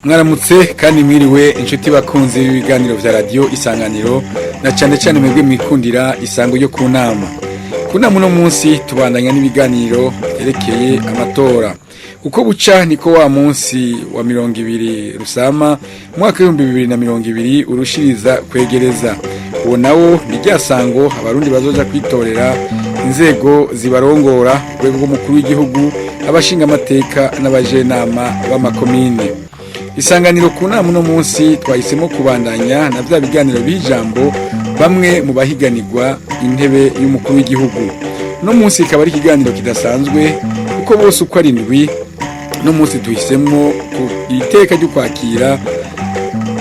Mwaramutse kandi mwiriwe, inshuti bakunze b'ibiganiro vya Radio Isanganiro, na cyane cyane mwebwe mwikundira isango ryo ku nama. Ku nama uno munsi tubandanya n'ibiganiro byerekeye amatora. Uko buca niko wa munsi wa 20 Rusama umwaka 2020 urushiriza kwegereza. Uwo nawo ni rya sango Abarundi bazoja kwitorera inzego zibarongora, urwego rw'umukuru w'igihugu, abashinga amateka n'abajenama b'amakomine. Isanganiro ku nama uno munsi twahisemo kubandanya na bya biganiro bijambo bamwe mu bahiganirwa intebe y'umukuru w'igihugu. Uno munsi ikaba ari ikiganiro kidasanzwe kuko bose uko ari indwi no munsi duhisemo ku iteka ryo kwakira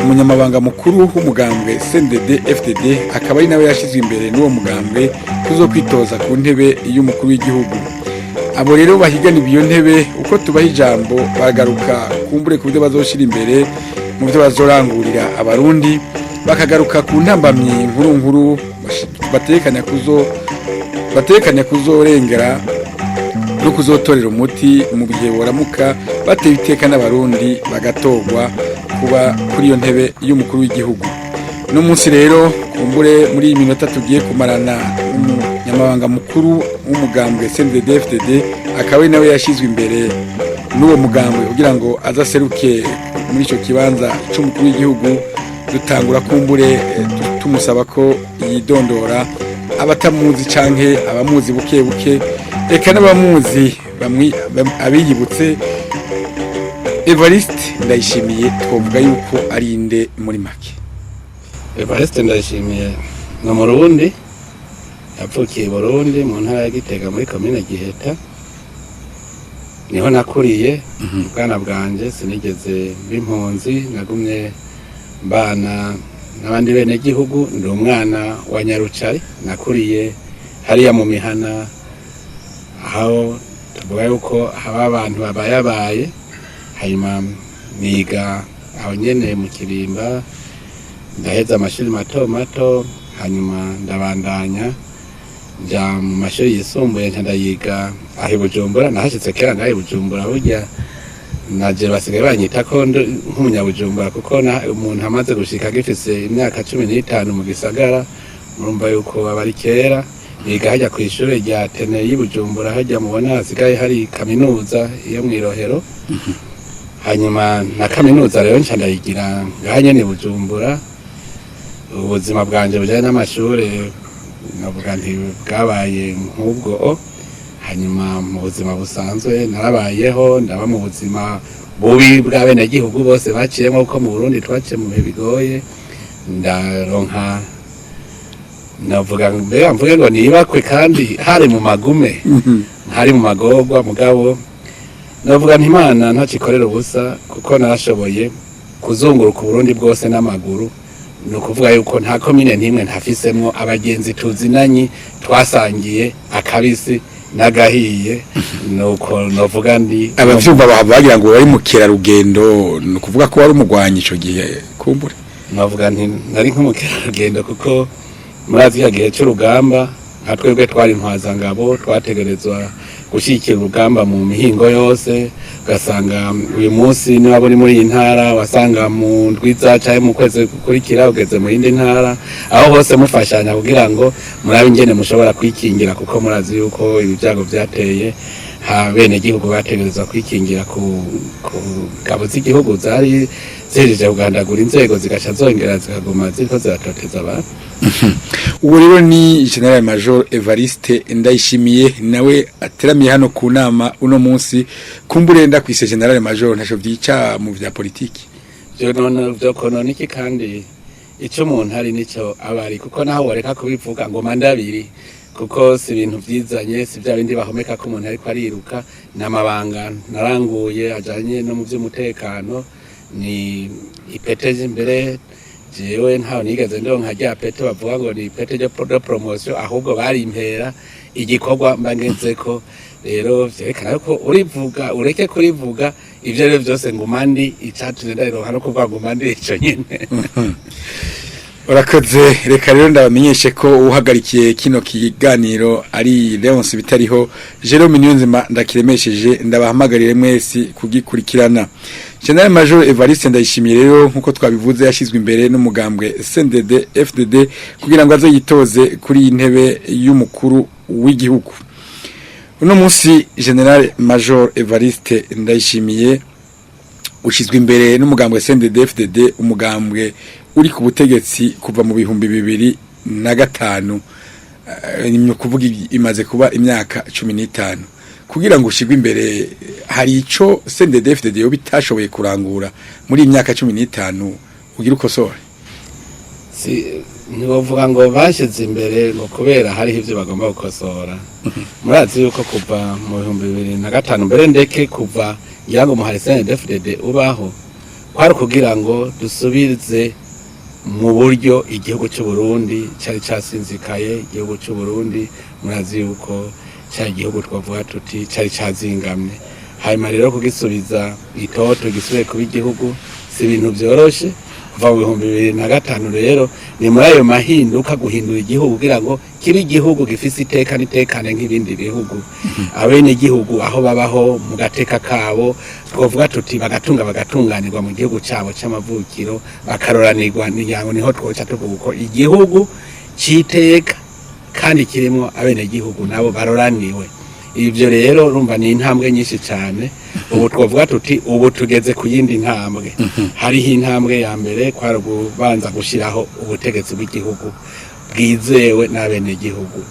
umunyamabanga mukuru w'umugambwe CNDD FDD, akaba ari nawe yashyizwe imbere n'uwo mugambwe kuzo kwitoza ku ntebe y'umukuru w'igihugu. Abo rero bahigana iyo ntebe, uko tubaha ijambo bagaruka kumbure ku byo bazoshira imbere mu byo bazorangurira Abarundi, bakagaruka ku ntambamyi nkuru nkuru batekanya kuzorengera no kuzotorera umuti mu gihe boramuka batewe iteka n'Abarundi bagatorwa kuba kuri iyo ntebe y'umukuru w'igihugu. No munsi rero, kumbure muri iyi minota tugiye kumarana n'umunyamabanga mukuru w'umugambwe CNDD-FDD, akaba ari nawe yashyizwe imbere n'uwo mugambwe kugira ngo azaseruke muri icyo kibanza c'umukuru w'igihugu, dutangura kumbure tumusaba ko yidondora abatamuzi canke abamuzi buke buke, reka n'abamuzi abiyibutse. Evariste Ndayishimiye twavuga yuko ari inde muri make? Evariste Ndayishimiye ni Umurundi, yavukiye i Burundi mu ntara ya Gitega muri komine Giheta, niho nakuriye ubwana bwanje. Sinigeze b'impunzi, nagumye mbana n'abandi bene gihugu. Ndi umwana wa Nyarucari, nakuriye hariya mu mihana aho tuvuga yuko haba abantu babayabaye. Hanyuma niga aho nyene mu Kirimba, ndaheza amashuri mato mato, hanyuma ndabandanya nja mu mashuri yisumbuye, nca ndayiga aho i Bujumbura. Nahashitse kera ngaho i Bujumbura. Burya naje basigaye banyita ko nk'umunyabujumbura, kuko umuntu amaze gushika agifise imyaka 15 mu gisagara, murumva yuko aba ari kera. Niga hajya kw'ishure rya Tene y'i Bujumbura, hajya mubona hasigaye hari kaminuza iyo mw'irohero. Hanyuma na kaminuza rero nca ndayigira ngaha nyene i Bujumbura. Ubuzima bwanje bujanye n'amashure navuga nti bwabaye nk'ubwo. Hanyuma mu buzima busanzwe narabayeho, ndaba mu buzima bubi bw'abenegihugu bose baciyemo, kuko mu Burundi twaciye mu bihe bigoye. Ndaronka, navuga mbega mvuge ngo nibakwe kandi hari mu magume, hari mu magorwa, mugabo navuga nti Imana ntacikorera ubusa, kuko narashoboye kuzunguruka Uburundi bwose n'amaguru. Ni ukuvuga yuko nta komine n'imwe ntafisemwo abagenzi tuzinanyi, twasangiye akabisi n'agahiye. Nuko novuga ndi. Abavyumva bagira ngo wari mukerarugendo, ni ukuvuga ko wari umugwanyi ico gihe kumbure? Navuga nti nari nk'umukerarugendo, kuko murazi ya gihe c'urugamba nka twebwe twari intwazangabo, twategerezwa gushyigikira urugamba mu mihingo yose. Ugasanga uyu munsi niba uri muri iyi ntara, wasanga mu ndwiza cyangwa mu kwezi gukurikira ugeze mu yindi ntara, aho hose mufashanya kugira ngo murabe ingene mushobora kwikingira, kuko murazi yuko ibi byago byateye ha bene gihugu bategerezwa kwikingira ku ngabo z'igihugu zari zihejeje kugandagura inzego, zigaca zongera zikaguma ziriko ziratoteza abantu. Uwo rero ni General Major Evariste Ndayishimiye, nawe ateramiye hano ku nama uno munsi. Kumbure ndakwise General Major, ntaco vyica mu vya politiki? Vyo none vyo konona iki? Kandi ico umuntu ari nico aba ari, kuko naho wareka kubivuga ngo mandabiri, kuko si ibintu vyizanye, si vya bindi bahomeka ko umuntu ariko ariruka. Ni amabanga naranguye ajanye no mu vy'umutekano, ni ipete imbere. Jewe ntaho nigeze ndonka rya pete bavuga ngo ni ipete de promotion, ahubwo barimpera igikorwa mba ngezeko. Rero vyerekana ko urivuga ureke kurivuga, ivyo rero vyose nguma ndi icatumye ndayironka no kuvuga nguma ndi ico nyene. Urakoze. Reka rero ndabamenyeshe ko uhagarikiye kino kiganiro ari Leonce Bitariho, Jerome Niyonzima ndakiremesheje. Ndabahamagarire mwese kugikurikirana. General Major Evariste Ndayishimiye rero, nkuko twabivuze, yashizwe imbere n'umugambwe CNDD FDD kugira ngo aze yitoze kuri iyi ntebe y'umukuru w'igihugu. Uno munsi General Major Evariste Ndayishimiye ushyizwe imbere n'umugambwe CNDD FDD, umugambwe uri ku butegetsi kuva mu 2005. Ni ukuvuga imaze kuba imyaka 15. Kugira ngo ushyirwe imbere, hari ico CNDD FDD yo bitashoboye kurangura muri iyi myaka 15 ugira ukosore? Si ntibavuga ngo bashyize imbere ngo kubera hariho ibyo bagomba gukosora. Murazi yuko kuva mu 2005, mbere ndeke kuva ngira ngo umuhari CNDD-FDD ubaho, kwari ukugira ngo dusubize mu buryo igihugu cy'u Burundi cyari casinzikaye. Igihugu cy'u Burundi, murazi yuko cyari igihugu twavuga tuti cyari cazingamye. Hanyuma rero kugisubiza itoto, gisubiye kuba igihugu, si ibintu byoroshe. Kuva mu 2005 rero ni muri ayo mahinduka, guhindura igihugu kugira ngo kibe igihugu gifise iteka n'itekane nk'ibindi bihugu, abene igihugu aho babaho mu gateka kabo, twavuga tuti bagatunga bagatunganirwa mu gihugu cabo c'amavukiro, bakaroranirwa. N'iyango niho twoca tuvuga uko igihugu c'iteka kandi kirimo abenegihugu nabo baroraniwe. Ibyo rero urumva ni intambwe nyinshi cyane. Ubu twavuga tuti ubu tugeze ku yindi ntambwe. Hariho intambwe ya mbere, kwari kubanza gushyiraho ubutegetsi bw'igihugu bwizewe n'abenegihugu.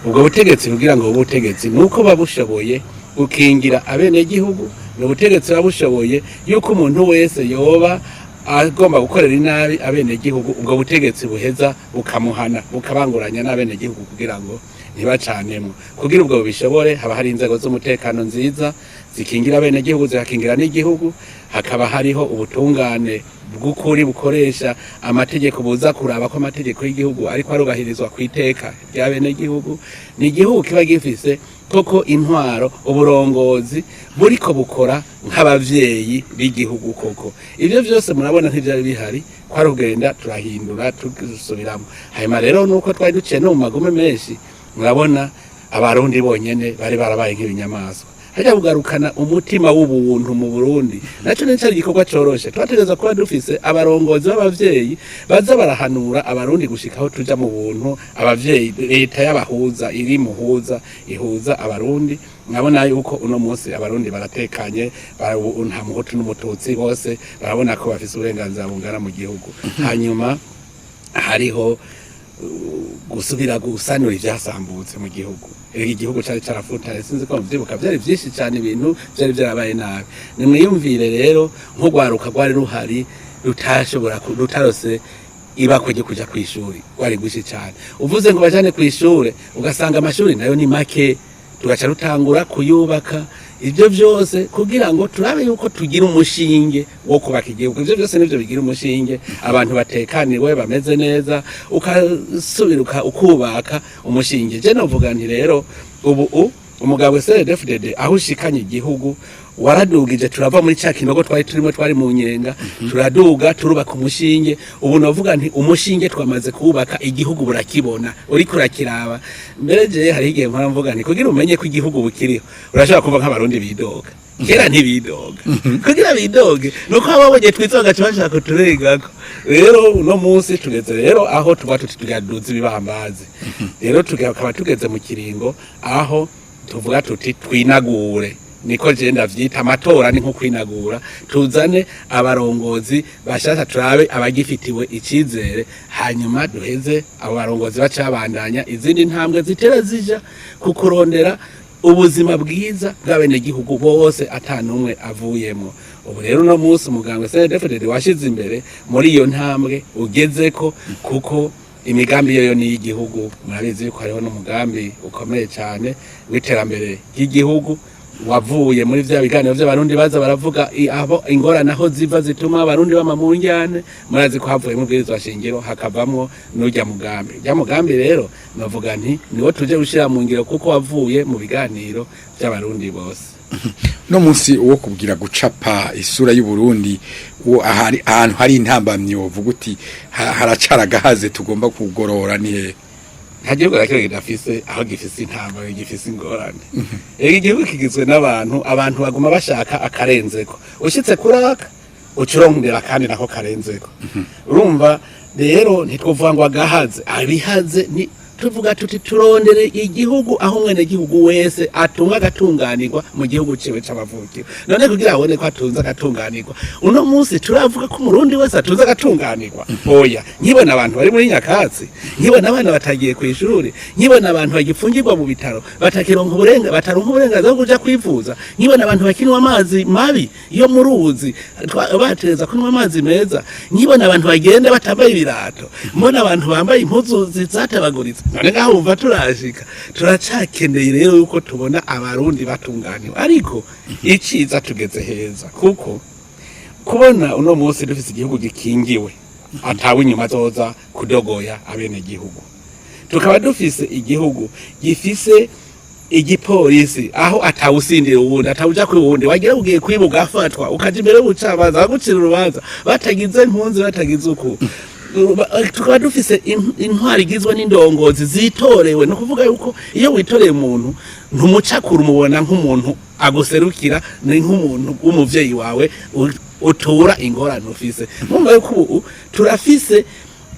Ubwo butegetsi, kugira ngo bube ubutegetsi, ni uko babushoboye gukingira abenegihugu, ni ubutegetsi buba bushoboye yuko umuntu wese yoba agomba gukorera inabi abenegihugu, ubwo butegetsi buheza bukamuhana, bukabanguranya n'abenegihugu kugira ngo ntibacanemo. Kugira ubwo bubishobore, haba hari inzego z'umutekano nziza zikingira abenegihugu, zigakingira n'igihugu. Hakaba hariho ubutungane bw'ukuri bukoresha amategeko, buza kuraba ko amategeko y'igihugu ariko arubahirizwa ku iteka ry'abenegihugu. Ni igihugu kiba gifise koko intwaro, uburongozi buriko bukora nk'abavyeyi b'igihugu koko. Ivyo vyose murabona ntivyari bihari, kwari kugenda turahindura, tugusubiramo. Hanyuma rero nuko twari duciye no mu magume menshi, murabona Abarundi bonyene bari barabaye nk'ibinyamaswa. Hajya kugarukana umutima w'ubuntu mu Burundi, naco ni cari igikorwa coroshe. Twategerezwa kuba dufise abarongozi b'abavyeyi baza barahanura Abarundi gushika aho tuja mu buntu. Abavyeyi, leta y'abahuza iri muhuza, ihuza Abarundi. Nkabona yuko uno munsi Abarundi baratekanye, nta Muhutu n'Umututsi, bose barabona ko bafise uburenganzira bungana mu gihugu. Hanyuma hariho gusubira gusanura ivyasambutse mu gihugu. Erega igihugu cari carafutanye, sinzi ko muvyibuka, vyari vyinshi cane ibintu vyari vyarabaye nabi. Nimwiyumvire rero nk'urwaruka rwari ruhari rutashobora rutarose ibakwe ryo kuja kw'ishuri, rwari rwinshi cane. Uvuze ngo bajane kw'ishure, ugasanga amashuri nayo ni make, tugaca rutangura kuyubaka. Ibyo byose kugira ngo turabe yuko tugira umushinge wo kubaka igihugu. Ibyo byose nivyo bigira umushinge, abantu batekaniwe, bameze neza, ukasubira ukubaka umushinge. Je novuga nti rero ubu umugabo CNDD-FDD aho ushikanye igihugu, waradugije, turava muri ca kinogo twari turimo, twari mu nyenga, turaduga, turubaka umushinge. Ubu novuga nti umushinge twamaze kuwubaka, igihugu burakibona, uriko urakiraba. Mbere je hari igihe mpora mvuga nti kugira umenye ko igihugu bukiriho, urashobora kuva nk'Abarundi bidoga. Kera ntibidoga. Kugira bidoge nuko babonye twizoga, bashaka kuturengako. Rero uno munsi tugeze rero aho tuba tuti tugaduza ibibambazi. Rero tukaba tugeze mu kiringo aho tuvuga tuti twinagure, niko je ndavyita. Amatora ni nko kwinagura, tuzane abarongozi bashasha, turabe abagifitiwe icizere, hanyuma duheze abo barongozi bacabandanya izindi ntambwe zitera zija ku kurondera ubuzima bwiza bw'abenegihugu bose, ata n'umwe avuyemo. Ubu rero uno munsi umugambwe CNDD-FDD washize imbere muri iyo ntambwe ugezeko, kuko imigambi yoyo ni iy'igihugu. Murabizi yuko hariho n'umugambi ukomeye cyane w'iterambere ry'igihugu wavuye muri vya biganiro vy'Abarundi baza baravuga aho ingorane aho ziva zituma Abarundi bama mu njyane. Murazi ko havuyemo ubwirizwa shingiro, hakavamwo n'urya mugambi. Urya mugambi rero novuga nti niwo tuje gushira mu ngiro, kuko wavuye mu biganiro vy'Abarundi bose. No munsi uwo kubwira gucapa isura y'u Burundi, uwo ahari ahantu hari intambamyi wovuga uti haracara gahaze tugomba kugorora, ni hehe? Nta gihugu na kimwe kidafise aho gifise intambwe, gifise ingorane. Ega igihugu kigizwe n'abantu, abantu baguma bashaka akarenzeko. Ushitse kuraka Ucurondera kandi nako karenzeko. Urumva rero, ntitwovuga ngo agahaze abihaze, ni tuvuga tuti turondere igihugu aho umwene gihugu wese atunga agatunganirwa mu gihugu ciwe c'amavukiro. None kugira abone ko atunze agatunganirwa, uno munsi turavuga ko umurundi wese atunze agatunganirwa? Oya. Nkibona abantu bari muri nyakatsi, nkibona abana batagiye ku ishuri, nkibona abantu bagipfungirwa mu bitaro, batakironka uburenga, bataronka uburenganzira bwo kuja kwivuza, nkibona abantu bakinywa amazi mabi yo mu ruzi, batereza kunywa amazi meza, nkibona abantu bagenda batambaye ibirato, mbona abantu bambaye impuzu zatabaguritse, none ngaho wumva turashika? Turacakeneye rero yuko tubona abarundi batunganiwe, ariko iciza tugeze heza, kuko kubona uno munsi dufise igihugu gikingiwe, atawe inyuma azoza kudogoya abene gihugu, tukaba dufise igihugu gifise igipolisi aho atawusindira uwundi, atawuja kuri uwundi, wagira ugiye kwiba ugafatwa, ukaja imbere y'ubucamanza bagucira urubanza batagize nkunzi, batagize uku. Tukaba dufise intwari igizwe n'indongozi zitorewe, ni ukuvuga yuko iyo witoreye umuntu ntumucakura, umubona nk'umuntu aguserukira, ni nk'umuntu w'umuvyeyi wawe utura ingorane ufise. Mwumva yuko ubu turafise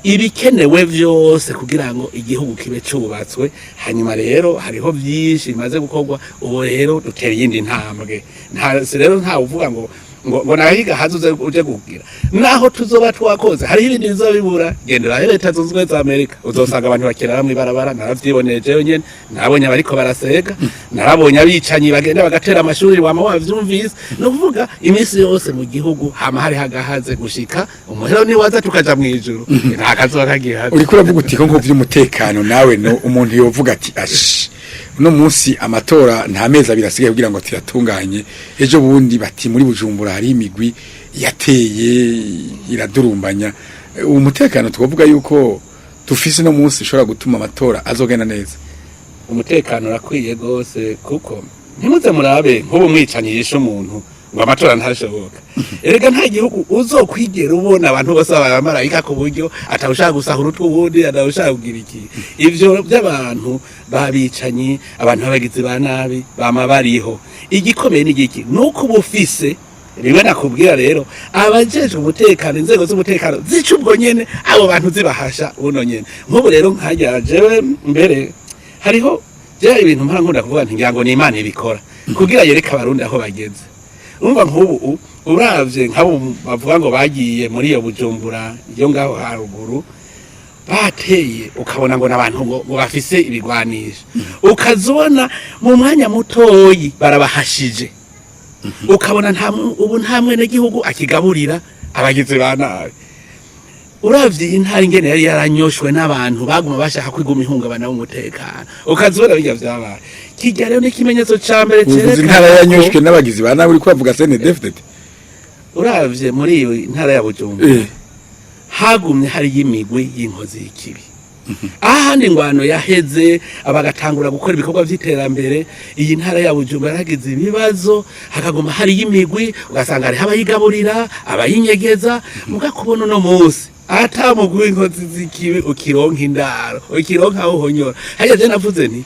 ibikenewe vyose kugira ngo igihugu kibe cubatswe. Hanyuma rero hariho vyinshi bimaze gukorwa, ubu rero dutera iyindi ntambwe. Nta si rero ntawe uvuga ngo nahiga haze uze uje kugira naho tuzoba twakoze, hariho ibindi bizoba bibura. Genda urabe Leta Zunze Ubumwe za Amerika, uzosanga abantu bakirara mw'ibarabara. Naravyiboneye jewe nyene, narabonye abariko barasega, narabonye abicanyi bagenda bagatera amashuri, wama wavyumvise. Ni ukuvuga iminsi yose mu gihugu hama hari hagahaze gushika umuhero niwaza tukaja mw'ijuru, nta kazoba kagihaze. Uriko uravuga uti ko nko vy'umutekano, nawe no umuntu yovuga ati ash, uno munsi amatora nta mezi 2 asigaye kugira ngo tuyatunganye, ejo bundi bati muri Bujumbura hari imigwi yateye iradurumbanya. Uwo mutekano twovuga yuko dufise no munsi ushobora gutuma amatora azogenda neza? Umutekano urakwiye gose, kuko ntimuze murabe nk'ubu mwicanyi yishe umuntu ngo amatora ntashoboka. Erega nta gihugu uzokwigera ubona abantu bose babamarayika ku buryo atawushaka gusahura utw'uwundi, atawushaka kugira iki. Ivyo by'abantu babicanyi, abantu b'abagizi ba nabi bama bariho. Igikomeye ni igiki? Nuko uba ufise rimwe nakubwira rero, abajejwe umutekano, inzego z'umutekano zica ubwo nyene abo bantu, zibahasha buno nyene. Nk'ubu rero nkajya jewe mbere hariho jewe ibintu mpora nkunda kuvuga nti ngira ngo ni Imana ibikora kugira yereke abarundi aho bageze. Urumva nk'ubu uravye nk'abo bavuga ngo bagiye muri iyo Bujumbura iyo ngaho haruguru bateye, ukabona ngo n'abantu ngo bafise ibigwanisho, ukazibona mu mwanya mutoyi barabahashije, ukabona ubu nta mwene gihugu akigaburira abagizi ba nabi. Uravye iyi ntara ingene yari yaranyoshwe n'abantu baguma bashaka kwiguma ihungabana w'umutekano, ukazibona bijya vyabaye kijya rero ni ikimenyetso ca mbere Uvuze cerekana intara ko yanyoshwe n'abagizi ba nabi, uriko uravuga CNDD-FDD? Uravye muri iyo ntara ya Bujumbura, hagumye hariyo imigwi y'inkozi y'ikibi. Ahandi ingwano yaheze abagatangura gukora ibikorwa vy'iterambere, iyi ntara ya Bujumbura yaragize ibibazo, hakaguma hariyo imigwi, ugasanga hariho abayigaburira, abayinyegeza. Muga kubona uno munsi ata mugwi w'inkozi z'ikibi ukironka indaro, ukironka aho uhonyora harya, je navuze nti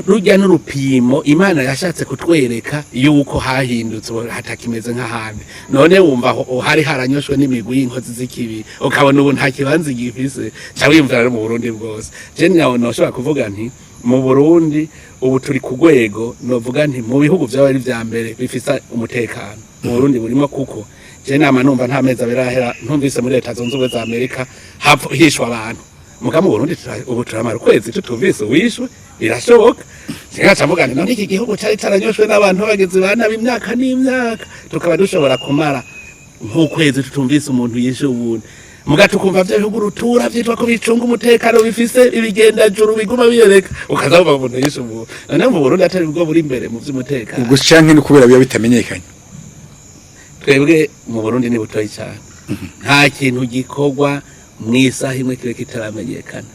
rurya n'urupimo Imana yashatse kutwereka yuko hahindutse, ubu hatakimeze nk'ahandi. None wumva aho hari haranyoshwe n'imigwi y'inkozi z'ikibi, ukabona ubu nta kibanza gifise, ca wiyumvira rero mu Burundi bwose. Je nawe noshobora kuvuga nti mu Burundi ubu turi ku rwego novuga nti mu bihugu vyaba ari vya mbere bifise umutekano, mu Burundi burimo, kuko je nama numva nta mezi 2 arahera ntumvise muri Leta Zunze Ubumwe za Amerika hishwe abantu, muga mu Burundi ubu turamara ukwezi tutumvise uwishwe. Birashoboka. Singaca mvuga nti none iki gihugu cari caranyoshwe n'abantu b'abagizi ba nabi imyaka n'imyaka, tukaba dushobora kumara nk'ukwezi tutumvise umuntu yishe uwundi, muga tukumva vya bihugu rutura vyitwa ko bicunga umutekano bifise ibigendajuru biguma biyereka, ukaza wumva umuntu yishe umuntu. None mu Burundi atari bwo buri imbere mu vy'umutekano? Ubwo canke ni kubera biba bitamenyekanye? Twebwe mu Burundi ni butoyi cyane, nta kintu gikorwa mu isaha imwe kibe kitaramenyekana,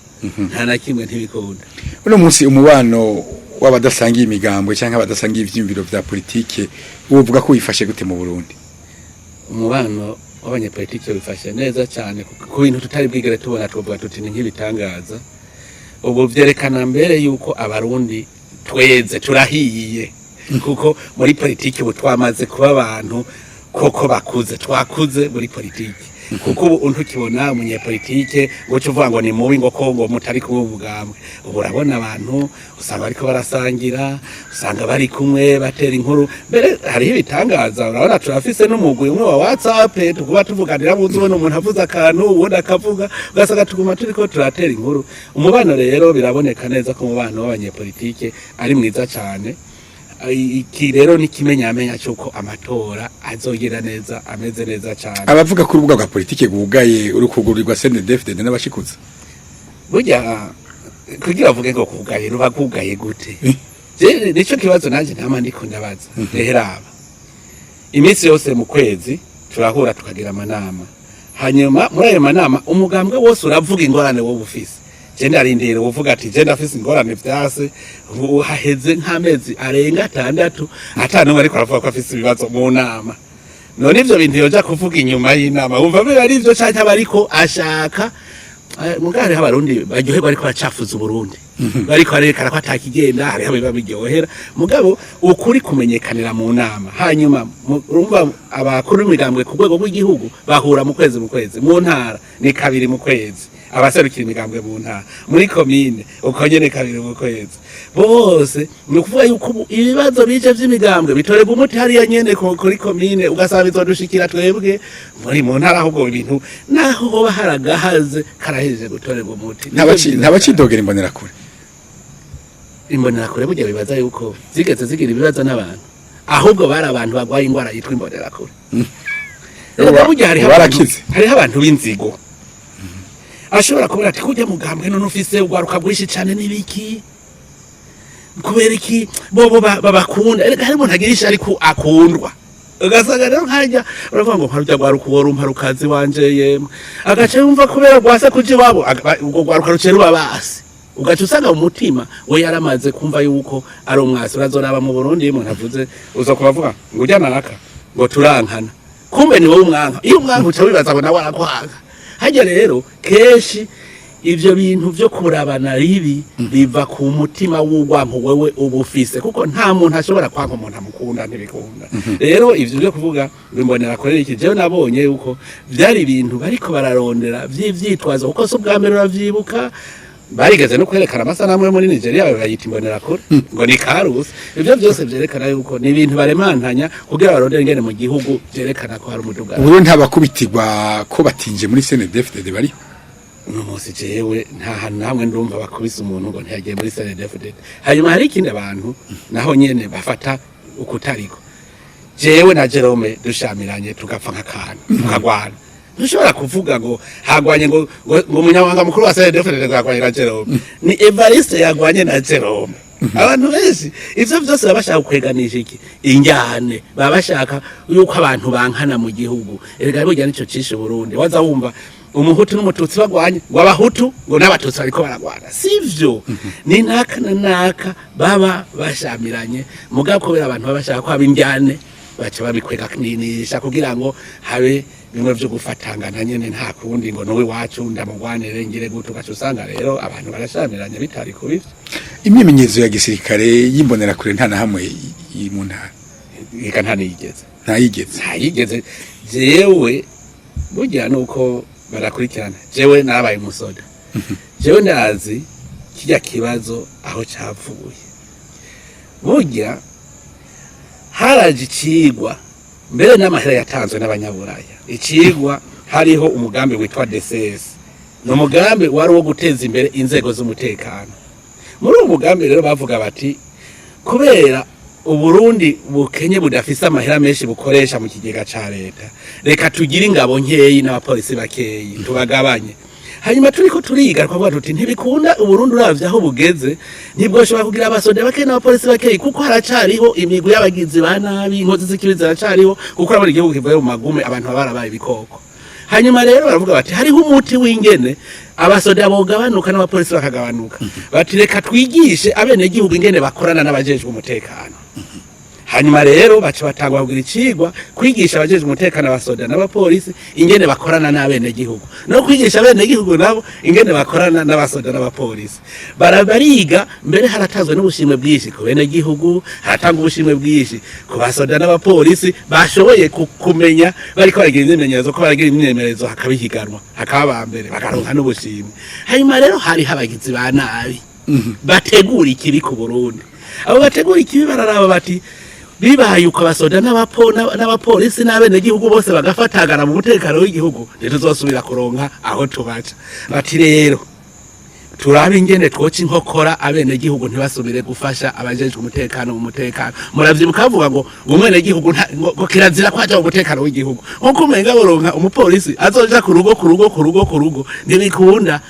nta na kimwe, ntibikunda. Uno munsi umubano w'abadasangiye imigambwe canke abadasangiye ivyiyumviro vya politike uvuga ko wifashe gute mu Burundi? Umubano w'abanyepolitike wifashe neza cyane ku bintu tutari bwigere tubona, twovuga tuti ni nk'ibitangaza. Ubu vyerekana mbere yuko abarundi tweze turahiye, kuko muri politiki ubu twamaze kuba abantu. Koko bakuze, twakuze muri politiki, kuko ubu ntukibona umunyepolitike ngo uce uvuga ngo ni mubi, ngo ko ngo mutari kumwe mu mugambwe. Ubu urabona abantu usanga bariko barasangira, usanga bari kumwe batera inkuru. Mbere hariho ibitangaza. Urabona turafise n'umugwi umwe wa WhatsApp tukuba tuvuganira, buzi ubona umuntu avuze akantu, uwundi akavuga, ugasanga tuguma turiko turatera inkuru. Umubano rero biraboneka neza ko umubano w'abanyepolitike ari mwiza cane. Iki rero ni kimenyamenya cy'uko amatora azogera neza, ameze neza cyane. Abavuga ko urubuga rwa politike rwugaye, uri kugurirwa CNDD-FDD n'abashikuza? Burya kugira bavuge ngo kugaye, ruba kugaye gute? Je nico kibazo nanje ntama ndiko ndabaza. Rero iminsi yose mu kwezi turahura tukagira amanama, hanyuma muri ayo manama umugambwe wose uravuga ingorane wowe ufise. Je ndarindira uvuga ati je ndafise ingorane vyase. Ubu haheze nk'amezi arenga 6 ata n'umwe ariko aravuga ko afise ibibazo mu nama. None ivyo bintu yoja kuvuga inyuma y'inama, wumva biba ari ivyo canke aba ariko ashaka? Muga hariho Abarundi baryoherwa ariko bacafuza Uburundi, bariko barerekana ko atakigenda. Hariho biba biryohera, mugabo ukuri kumenyekanira mu nama. Hanyuma urumva abakuru b'imigambwe ku rwego rw'igihugu bahura mu kwezi mu kwezi, mu ntara ni kabiri mu kwezi, abaserukira imigambwe mu ntara, muri komine uko nyene kabiri mu kwezi bose. Ni ukuvuga yuko ubu ibibazo bije vy'imigambwe bitorerwa umuti hariya nyene kuri komine, ugasanga bizodushikira twebwe muri mu ntara. Ahubwo ibintu naho hoba haragahaze karahejeje gutorerwa umuti. Ntabacidogera Imbonerakure? Imbonerakure burya bibaza yuko zigeze zigira ibibazo n'abantu, ahubwo bari abantu barwaye ingwara yitwa imbonerakure. Erega burya hariho abantu, Barakize. hariho abantu b'inzigo, ashobora kubona ati kurya mugambwe none ufise ugwaruka rwinshi cane n'ibiki, kubera iki bobo babakunda? Erega hari umuntu agira ishyari ariko akundwa, ugasanga rero nkajya uravuga ngo nkarujya rwaruka uwo rumpa rukazi wanje yemwe, agaca yumva kubera rwase kuja iwabo, ubwo rwaruka ruciye ruba basi, ugaca usanga mu mutima we yaramaze kumva yuko ari umwasi. Urazoraba mu Burundi iyo umuntu avuze, uzokuba avuga ngo urya naka ngo turankana, kumbe ni wowe umwanka. Iyo umwanka uca wibaza ngo nawe arakwanga. Hajya rero kenshi ivyo bintu vyo kurabana ribi biva ku mutima w'urwanko wewe uba ufise, kuko nta muntu ashobora kwanka umuntu amukunda, ntibikunda. Rero ivyo vyo kuvuga ngo imbonera korera iki, jewe nabonye yuko vyari ibintu bariko bararondera vy'ivyitwazo, kuko si ubwa mbere. Uravyibuka barigeze no kwerekana amasanamu yo muri Nigeria bayita imbonerakure ngo ni karusi. Ivyo vyose vyerekana yuko ni ibintu baremantanya kugira barondere ingene mu gihugu vyerekana ko hari umudugaro. Ubu ntabakubitirwa ko batinje muri CNDD-FDD bariho? Uno munsi jewe nta hantu namwe ndumva bakubise umuntu ngo ntiyagiye muri CNDD-FDD. Hanyuma hari ikindi abantu naho nyene bafata ukutariko. Jewe na Jerome dushamiranye tugapfa nk'akantu tukagwana, ntushobora kuvuga ngo hagwanye ngo umunyamabanga mukuru wa CNDD-FDD ngo yagwanye na Jerome. Ni Evariste yagwanye na Jerome. Abantu benshi ivyo vyose baba bashaka kweganisha iki injyane, baba bashaka yuko abantu bankana mu gihugu. Erega burya nico cishe Burundi. Waza wumva Umuhutu n'Umututsi bagwanye, ngo Abahutu ngo n'Abatutsi bariko baragwana. Sivyo, ni naka na naka baba bashamiranye, mugabo kubera abantu baba bashaka ko haba injyane, baca babikweganisha kugira ngo habe bimwe vyo gufatangana nyene. Nta kundi ngo nuwe iwacu ndamugwanire ngire gute, ugaca usanga rero abantu barashamiranye bitari kubivyo. Imyimenyerezo ya gisirikare y'Imbonerakure nta na hamwe mu ntara? Eka, ntanigeze. Ntayigeze? Ntayigeze. Jewe burya nuko barakurikirana, jewe nabaye umusoda, jewe ndazi kirya kibazo aho cavuye. Burya haraje icigwa, mbere n'amahera yatanzwe n'Abanyaburaya. Icigwa, hariho umugambi witwa DCS, ni umugambi wari uwo guteza imbere inzego z'umutekano. Muri uwo mugambi rero bavuga bati kubera Uburundi bukenye, budafise amahera menshi bukoresha mu kigega ca leta, reka tugire ingabo nkeyi n'abapolisi bakeyi, tubagabanye. Hanyuma turiko turiga twavuga tuti ntibikunda, Uburundi uravye aho bugeze ntibwoshobora kugira abasoda bakeyi n'abapolisi bakeyi, kuko haracariho imigwi y'abagizi ba nabi, inkozi z'ikibi ziracariho, kuko urabona igihugu kivuye mu magume, abantu baba barabaye ibikoko. Hanyuma rero baravuga bati hariho umuti w'ingene abasoda bogabanuka n'abapolisi bakagabanuka, bati reka twigishe abenegihugu ingene bakorana n'abajejwe umutekano. Hanyuma rero baca batangwa kugira icigwa, kwigisha abajejwe umutekano, abasoda n'abapolisi, ingene bakorana n'abenegihugu, no kwigisha abenegihugu nabo ingene bakorana n'abasoda n'abapolisi. Bariga, mbere haratazwe n'ubushimwe bwinshi ku benegihugu, haratangwa ubushimwe bwinshi ku basoda n'abapolisi bashoboye kumenya bariko baragira imyimenyerezo, ko baragira imyimenyerezo hakabihiganwa, hakaba aba mbere bakaronka n'ubushimwe. Hanyuma rero hariho abagizi ba nabi bategura ikibi ku Burundi. Abo bategura ikibi bararaba bati: "Bibaye uko, abasoda n'abapolisi n'abenegihugu bose bagafatagana mu mutekano w'igihugu, ntituzosubira kuronka aho tubaca." Bati: "Rero turabe ingene twoca inkokora abenegihugu, ntibasubire gufasha abajejwe umutekano mu mutekano." Muravyibuka bavuga ngo umwenegihugu ngo kirazira ko aja mu mutekano w'igihugu, nkuko umenga boronka umupolisi azoja ku rugo, ku rugo, ku rugo, ku rugo, ntibikunda.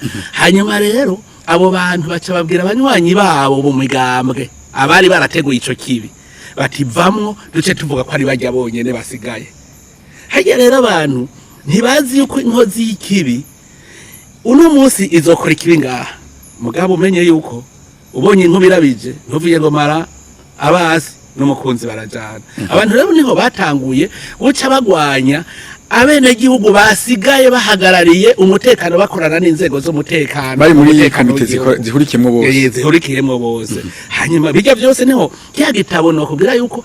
Hanyuma rero abo bantu baca babwira abanywanyi babo mu migambwe, abari barateguye ico kibi, bati: "Vamwo, duce tuvuga ko ari barya bonyene basigaye harya." Rero abantu ntibazi yuko inkozi y'ikibi uno munsi izokora ikibi ngaha, mugabo umenye yuko ubonye inkuba irabije ntuvuye ngo mara abasi n'umukunzi barajana. Abantu rero niho batanguye guca bagwanya abenegihugu basigaye bahagarariye umutekano, bakorana n'inzego z'umutekano, Bari muri umutekano komite w'igihugu. zihurikiyemwo bose. Zihurikiyemwo bose. Hanyuma bijya byose niho kya gitabo nokubwira yuko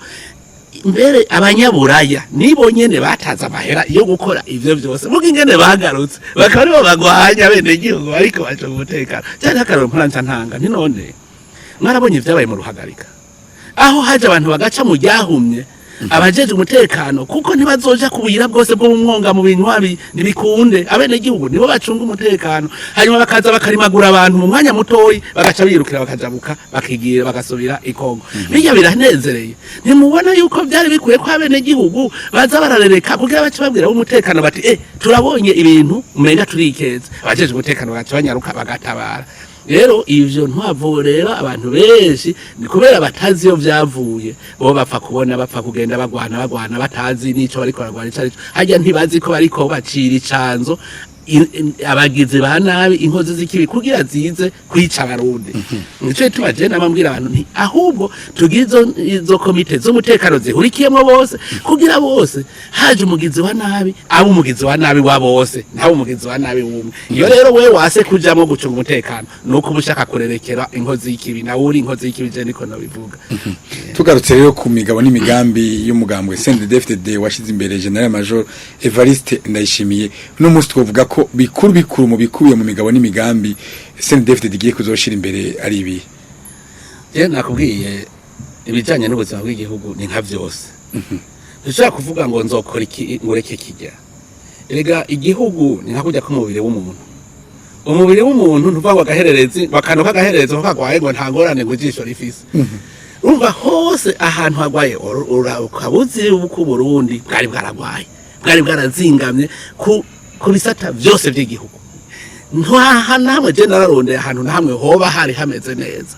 mbere abanyaburaya nibo nyene bataze amahera yo gukora ivyo byose, muga ingene bagarutse bakaba aribo bagwanya abenegihugu ariko baca mu mutekano cyane. Akarorero mpora nca ntanga ni: none mwarabonye ivyabaye mu Ruhagarika, aho haje abantu bagaca mu ryahumye abajeje umutekano, kuko ntibazoja ku buyira bwose bwo mu mwonga mu binywabi, ntibikunde. Abenegihugu nibo bacunga umutekano, hanyuma bakaza bakarimagura abantu mu mwanya mutoyi, bagaca birukira, bakajabuka, bakigira, bagasubira i Kongo. Bijya biranezereye. Ntimubona yuko byari bikwiye ko abenegihugu baza bararereka kugira bace babwira umutekano bati: "Eh, turabonye ibintu umenga turikeza"? Abajeje umutekano bagaca banyaruka bagatabara. Rero ivyo ntwavorera abantu benshi ni kubera batazi iyo vyavuye. Bo bapfa kubona, bapfa kugenda bagwana, bagwana batazi n'ico bariko baragwana ico arico. Harya ntibazi ko bariko bacira icanzo abagizi ba nabi, inkozi z'ikibi, kugira zize kwica Abarundi. Nico gituma je namambwira abantu nti: ahubwo tugire izo komite z'umutekano zihurikiyemwo bose, kugira bose haje umugizi wa nabi aba umugizi wa nabi wa bose, ntabe umugizi wa nabi wumwe. Iyo rero we wase kujamwo gucunga umutekano, nuko uba ushaka kurerekera inkozi y'ikibi, nawe uri inkozi y'ikibi. Je niko nabivuga. Tugarutse rero ku migabo n'imigambi y'umugambwe CNDD-FDD washize imbere Général Major Evariste Ndayishimiye, uno munsi twovuga ko bikuru bikuru mu bikubiye mu migabo n'imigambi CNDD-FDD igiye kuzoshira imbere ari ibi? Je nakubwiye, ibijanye n'ubuzima bw'igihugu ni nka vyose. Ntushobora kuvuga ngo nzokora iki ngo ureke kijya. Erega igihugu ni nka kurya k'umubiri w'umuntu. Umubiri w'umuntu ntuvuga ngo agahererezi, ngo akantu k'agahererezi ko kagwaye, ngo nta ngorane, ngo ijisho rifise. Urumva hose ahantu hagwaye, ukabuzi uko Burundi bwari bwaragwaye, bwari bwarazingamye ku bisata vyose vy'igihugu. Nta namwe je nararondeye ahantu na hamwe hoba hari hameze neza,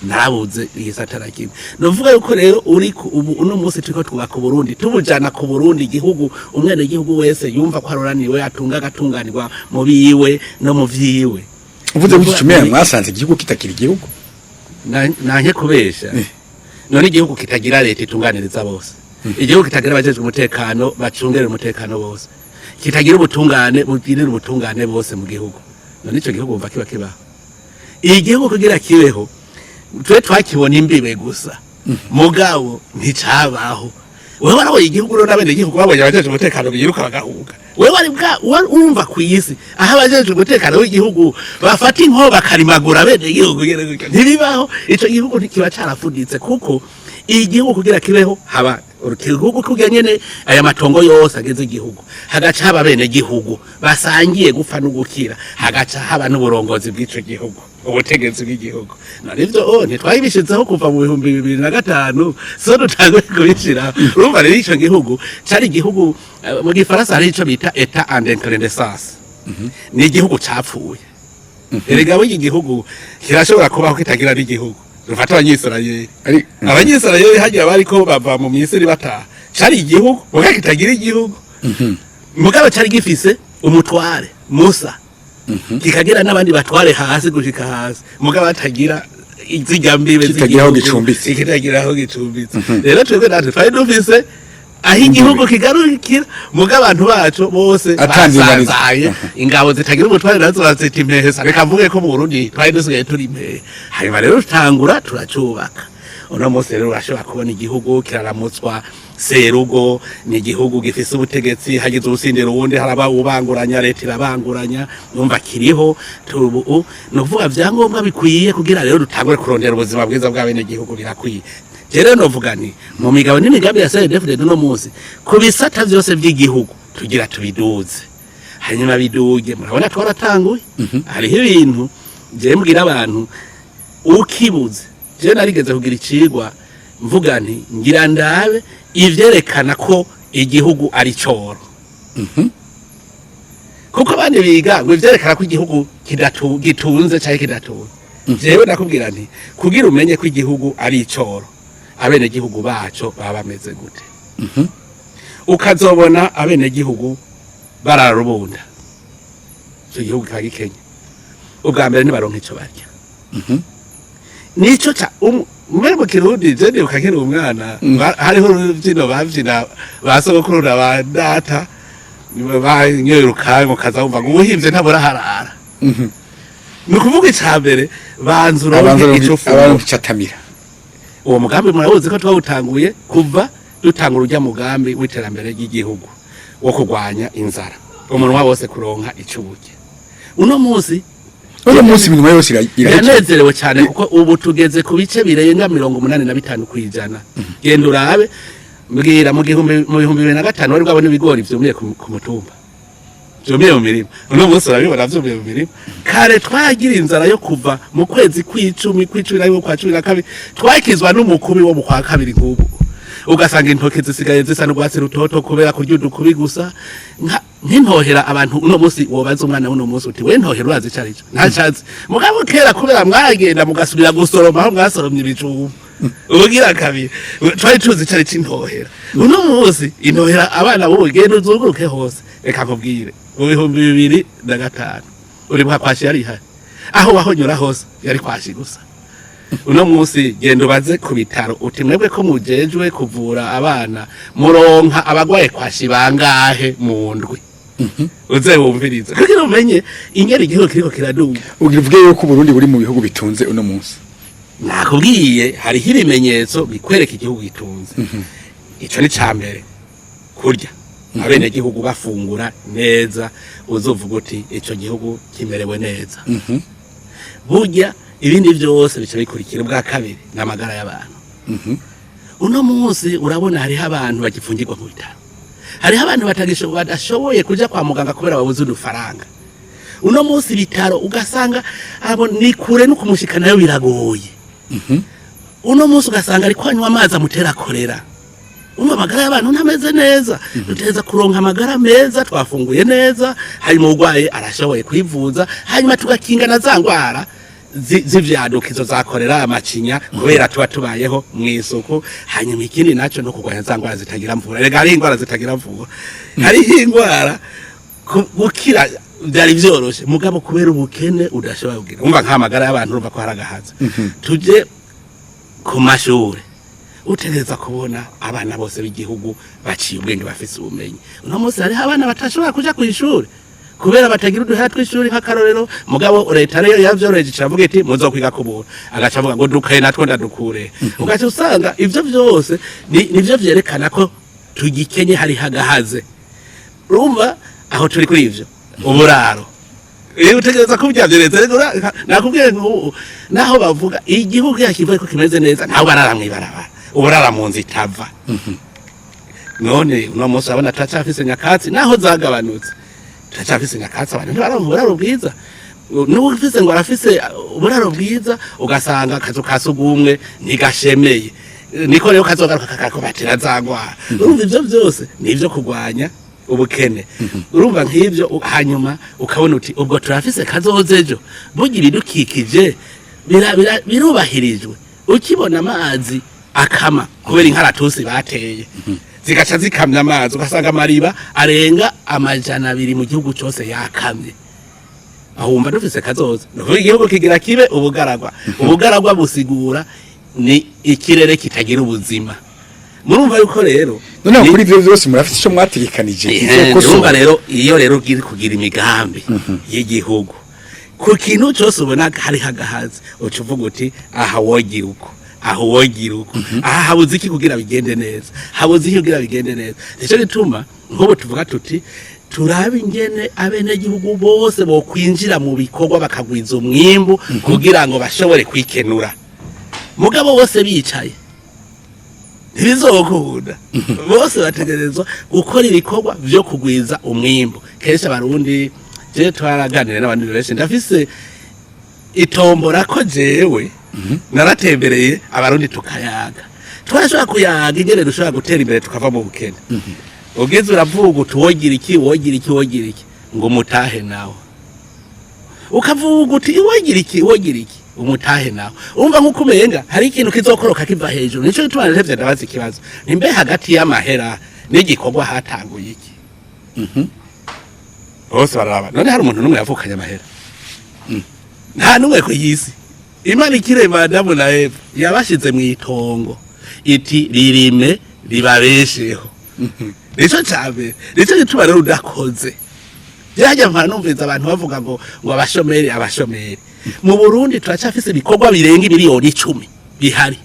narabuze igisata na kimwe. Novuga yuko rero uri ubu uno munsi turiko twubaka Uburundi, tubujana ku Burundi igihugu umwene gihugu wese yumva ko aroraniwe, atunga, agatunganirwa mu biwe no mu vyiwe. Uvuze gutyo cumera mwasanze igihugu kitakiri igihugu. Nanke kubesha. None igihugu kitagira leta itunganiriza bose, igihugu kitagira abajejwe umutekano bacungera umutekano bose, kitagira ubutungane bugirira ubutungane bose mu gihugu, none ico gihugu wumva kiba kibaho? Igihugu kugira kibeho, twe twakibona imbibe gusa, mugabo nticabaho. Wewe warabonye igihugu rero n'abene igihugu babonye abajejwe umutekano biruka bagahunga. Wewe wari bwa wari urumva ku isi aho abajejwe umutekano w'igihugu bafata inkoho bakarimagura bene igihugu nyene gutyo? Ntibibaho. Ico gihugu ntikiba carafuditse, kuko igihugu kugira kibeho haba igihugu kugira nyene aya matongo yose ageze igihugu, hagaca haba bene gihugu basangiye gupfa no gukira, hagaca haba n'uburongozi bw'ico gihugu, ubutegetsi bw'igihugu. None ivyo ntitwabishizeho kuva mu 2005, so dutanguye kubishiraho? Urumva rero ico gihugu cari igihugu, mu gifaransa hari ico bita état en décrascence, ni igihugu capfuye. Erega burya igihugu kirashobora kubaho kitagira n'igihugu. Dufate Abanyisirayeli. Abanyisirayeli hagiye bariko bava mu Misiri bataha, cari igihugu muga kitagira igihugu, mugabo cari gifise umutware Musa, kikagira n'abandi batware hasi gushika hasi, mugabo batagira Zirya mbibe Kitagira aho z'igihugu, gicumbitse. Kitagira aho gicumbitse. Rero twebwe natwe twari dufise aho igihugu kigarukira, muga abantu bacu bose Atandinganiza. basanzaye. Ingabo zitagira ubutware nazo bazita impesa. Reka mvuge ko mu Burundi twari dusigaye turi impehe. Hanyuma rero tutangura turacubaka. Uno munsi rero urashobora kubona igihugu kiraramutswa serugo, ni igihugu gifise ubutegetsi. Hagize uwusindira uwundi, haraba ubanguranya, leta irabanguranya. Numva kiriho tubu, ni ukuvuga vyangombwa bikwiye kugira rero dutangure kurondera ubuzima bwiza bw'abenegihugu birakwiye. Rero novuga nti mu migabo n'imigambi ya CNDD-FDD uno munsi, ku bisata vyose vy'igihugu tugira tubiduze, hanyuma biduge. Murabona twaratanguye, hariho ibintu je mbwira abantu ukibuze. Je narigeze kugira icigwa mvuga nti ngira ndabe ivyerekana ko igihugu ari coro, kuko abandi biga ngo ivyerekana ko igihugu gitunze canke kidatunze. Jewe nakubwira nti kugira umenye ko igihugu ari icoro, abenegihugu baco baba bameze gute? Ukazobona abenegihugu bararubunda, ico gihugu kiba gikenye. Ubwa mbere ntibaronka ico barya, nico ca mbere mu Kirundi. Je ndibuka nkiri umwana, hariho urubyino bavyina ba sogokuru na ba data banyeruka, ukaza wumva ngo uwuhimvye ntabura harara. Ni ukuvuga ica mbere banza Abanza uronke ico ufungura. Abanza icatamira. Uwo mugambi murabuzi ko twawutanguye kuva dutanga urujya mugambi w'iterambere ry'igihugu wo kurwanya inzara, umunwa wose kuronka ico urya. Uno munsi Uno munsi iminwa yose irahita. Yanezerewe cyane kuko ubu tugeze ku bice birenga 85%. Genda urabe, mbwira, mu 2005 wari bwabona ibigori vyumiye ku mutumba, vyumiye mu mirima? Uno munsi urabibona vyumiye mu mirima. Kare twagira inzara yo kuva mu kwezi kw'icumi, kw'icumi na rimwe, kwa 12, twakizwa n'umukubi wo mu kwa kabiri. Nk'ubu ugasanga intoke zisigaye zisa n'urwatsi rutoto kubera kurya udukubi gusa. Nk'intohera abantu uno munsi, wobaza umwana w'uno munsi uti: "We, ntohera urazi ico arico?" Ntacazi. Mugabo kera kubera mwagenda mugasubira gusoroma aho mwasoromye ibijumbu ubugira kabiri, twari tuzi ico arico intohera. Uno munsi intohera abana b'ubu, genda uzunguruke hose. Reka nkubwire, mu 2005 uribuka kwashi yari ihari, aho wahonyura hose yari kwashi gusa. Uno munsi genda ubaze ku bitaro uti: "Mwebwe ko mujejwe kuvura abana, muronka abagwaye kwashi bangahe mu ndwi?" Uze wumvirize kugira umenye ingene igihugu kiriko kiraduga. Ugira uvuge yuko Uburundi buri mu bihugu bitunze uno munsi? Nakubwiye, hariho ibimenyetso bikwereka igihugu gitunze. Ico ni ca mbere, kurya, abenegihugu bafungura neza, uzovuga uti ico gihugu kimerewe neza. Burya ibindi byose bica bikurikira. Ubwa kabiri ni amagara y'abantu. Uno munsi urabona hariho abantu bagifungirwa mu bitaro, hariho abantu badashoboye kuja kwa muganga kubera babuze udufaranga. Uno munsi ibitaro ugasanga abo ni kure, no kumushikanayo biragoye. Uno munsi ugasanga ariko anywa amazi amutera korera. Umva, amagara y'abantu ntameze neza. Duteza kuronka amagara meza, twafunguye neza, hanyuma urwaye arashoboye kwivuza, hanyuma tugakinga na za ngwara z'ivyadukizo za korera, amacinya, kubera tuba tubayeho mu isuku. Hanyuma ikindi naco no kurwanya za ngwara zitagira mvura. Rega hariho ingwara zitagira mvura, hariho ingwara gukira byari vyoroshe, mugabo kubera ubukene udashobora kugira. Umva, nk'amagara y'abantu urumva ko hari agahaza. Tuje ku mashure, utegereza kubona abana bose b'igihugu baciye ubwenge, bafise ubumenyi. Uno munsi hariho abana batashobora kuja kw'ishure kubera batagira uduhera tw'ishuri, nk'akarorero. Mugabo leta rero yavyoroheje, iravuga iti: "Muzokwiga ku buntu." Agaca avuga ngo: "Dukaye natwo ndadukure." Ugaca usanga ivyo vyose nivyo vyerekana ko tugikenye, hari hagahaze. Urumva aho turi kuri ivyo. Uburaro, iyo utegereza ko byavyeretse. Rero nakubwiye nk'ubu, naho bavuga igihugu yakivuye ko kimeze neza, ntawe barara mw'ibarabara, uburara mu nzu itava. None uno munsi urabona turacafise nyakatsi, naho zagabanutse turacafise nyakatsi. Abantu ntibaronka uburaro bwiza. N'uwufise ngo arafise uburaro bwiza, ugasanga akazu ka sugumwe ntigashemeye. Niko rero kazogaruka kakakubatira za ngwara. Urumva, ivyo vyose ni ivyo kurwanya ubukene. Urumva nk'ivyo, hanyuma ukabona uti ubwo turafise kazoza ejo. Burya ibidukikije birubahirijwe. Ukibona amazi akama kubera inkaratusi bateye, zigaca zikamya amazi, ugasanga amariba arenga 200 mu gihugu cose yakamye. Aho wumva dufise kazoza? Ni ukuvuga igihugu kigira kibe ubugaragwa. Ubugaragwa busigura ni ikirere kitagira ubuzima. Murumva yuko rero Noneho kuri ivyo vyose murafite ico mwategekanije urumva kizokosora? Rero iyo rero ugiye kugira imigambi y'igihugu, ku kintu cyose ubona hariho agahazi, uca uvuga uti: "Aha wogira uko, aho wogira uko, aha habuze iki kugira bigende neza, habuze iki kugira bigende neza." Nicyo gituma nk'ubu tuvuga tuti: "Turabe ingene abenegihugu bose bokwinjira mu bikorwa, bakagwiza umwimbu kugira ngo bashobore kwikenura." Mugabo bose bicaye ntibizokunda. Bose bategerezwa gukora ibikorwa vyo kugwiza umwimbu. Kenshi Abarundi, je twaraganira n'abandi benshi, ndafise itombora ko jewe naratembereye Abarundi, tukayaga, twarashobora kuyaga ingene dushobora gutera imbere tukava mu bukene. Ugeze uravuga uti: "Wogira iki, wogira iki, wogira iki," ngo umutahe nawe. Ukavuga uti: "Wogira iki, wogira iki," umutahe nawe. Urumva nk'uko umenga hari ikintu kizokoroka kiva hejuru. Nico gituma ntevye ndabaza ikibazo: nimbe hagati y'amahera n'igikorwa hatanguye iki? Bose bararaba. None hari umuntu n'umwe yavukanye amahera? Nta n'umwe ku isi. Imana ikirema Adamu na Eva yabashize mu itongo, iti: "Ririme ribabesheho." Nico ca mbere. Nico gituma rero udakoze byajya mpora numviriza abantu bavuga ngo abashomeri, abashomeri. Mu Burundi turacafise ibikorwa birenga 10 miliyoni bihari,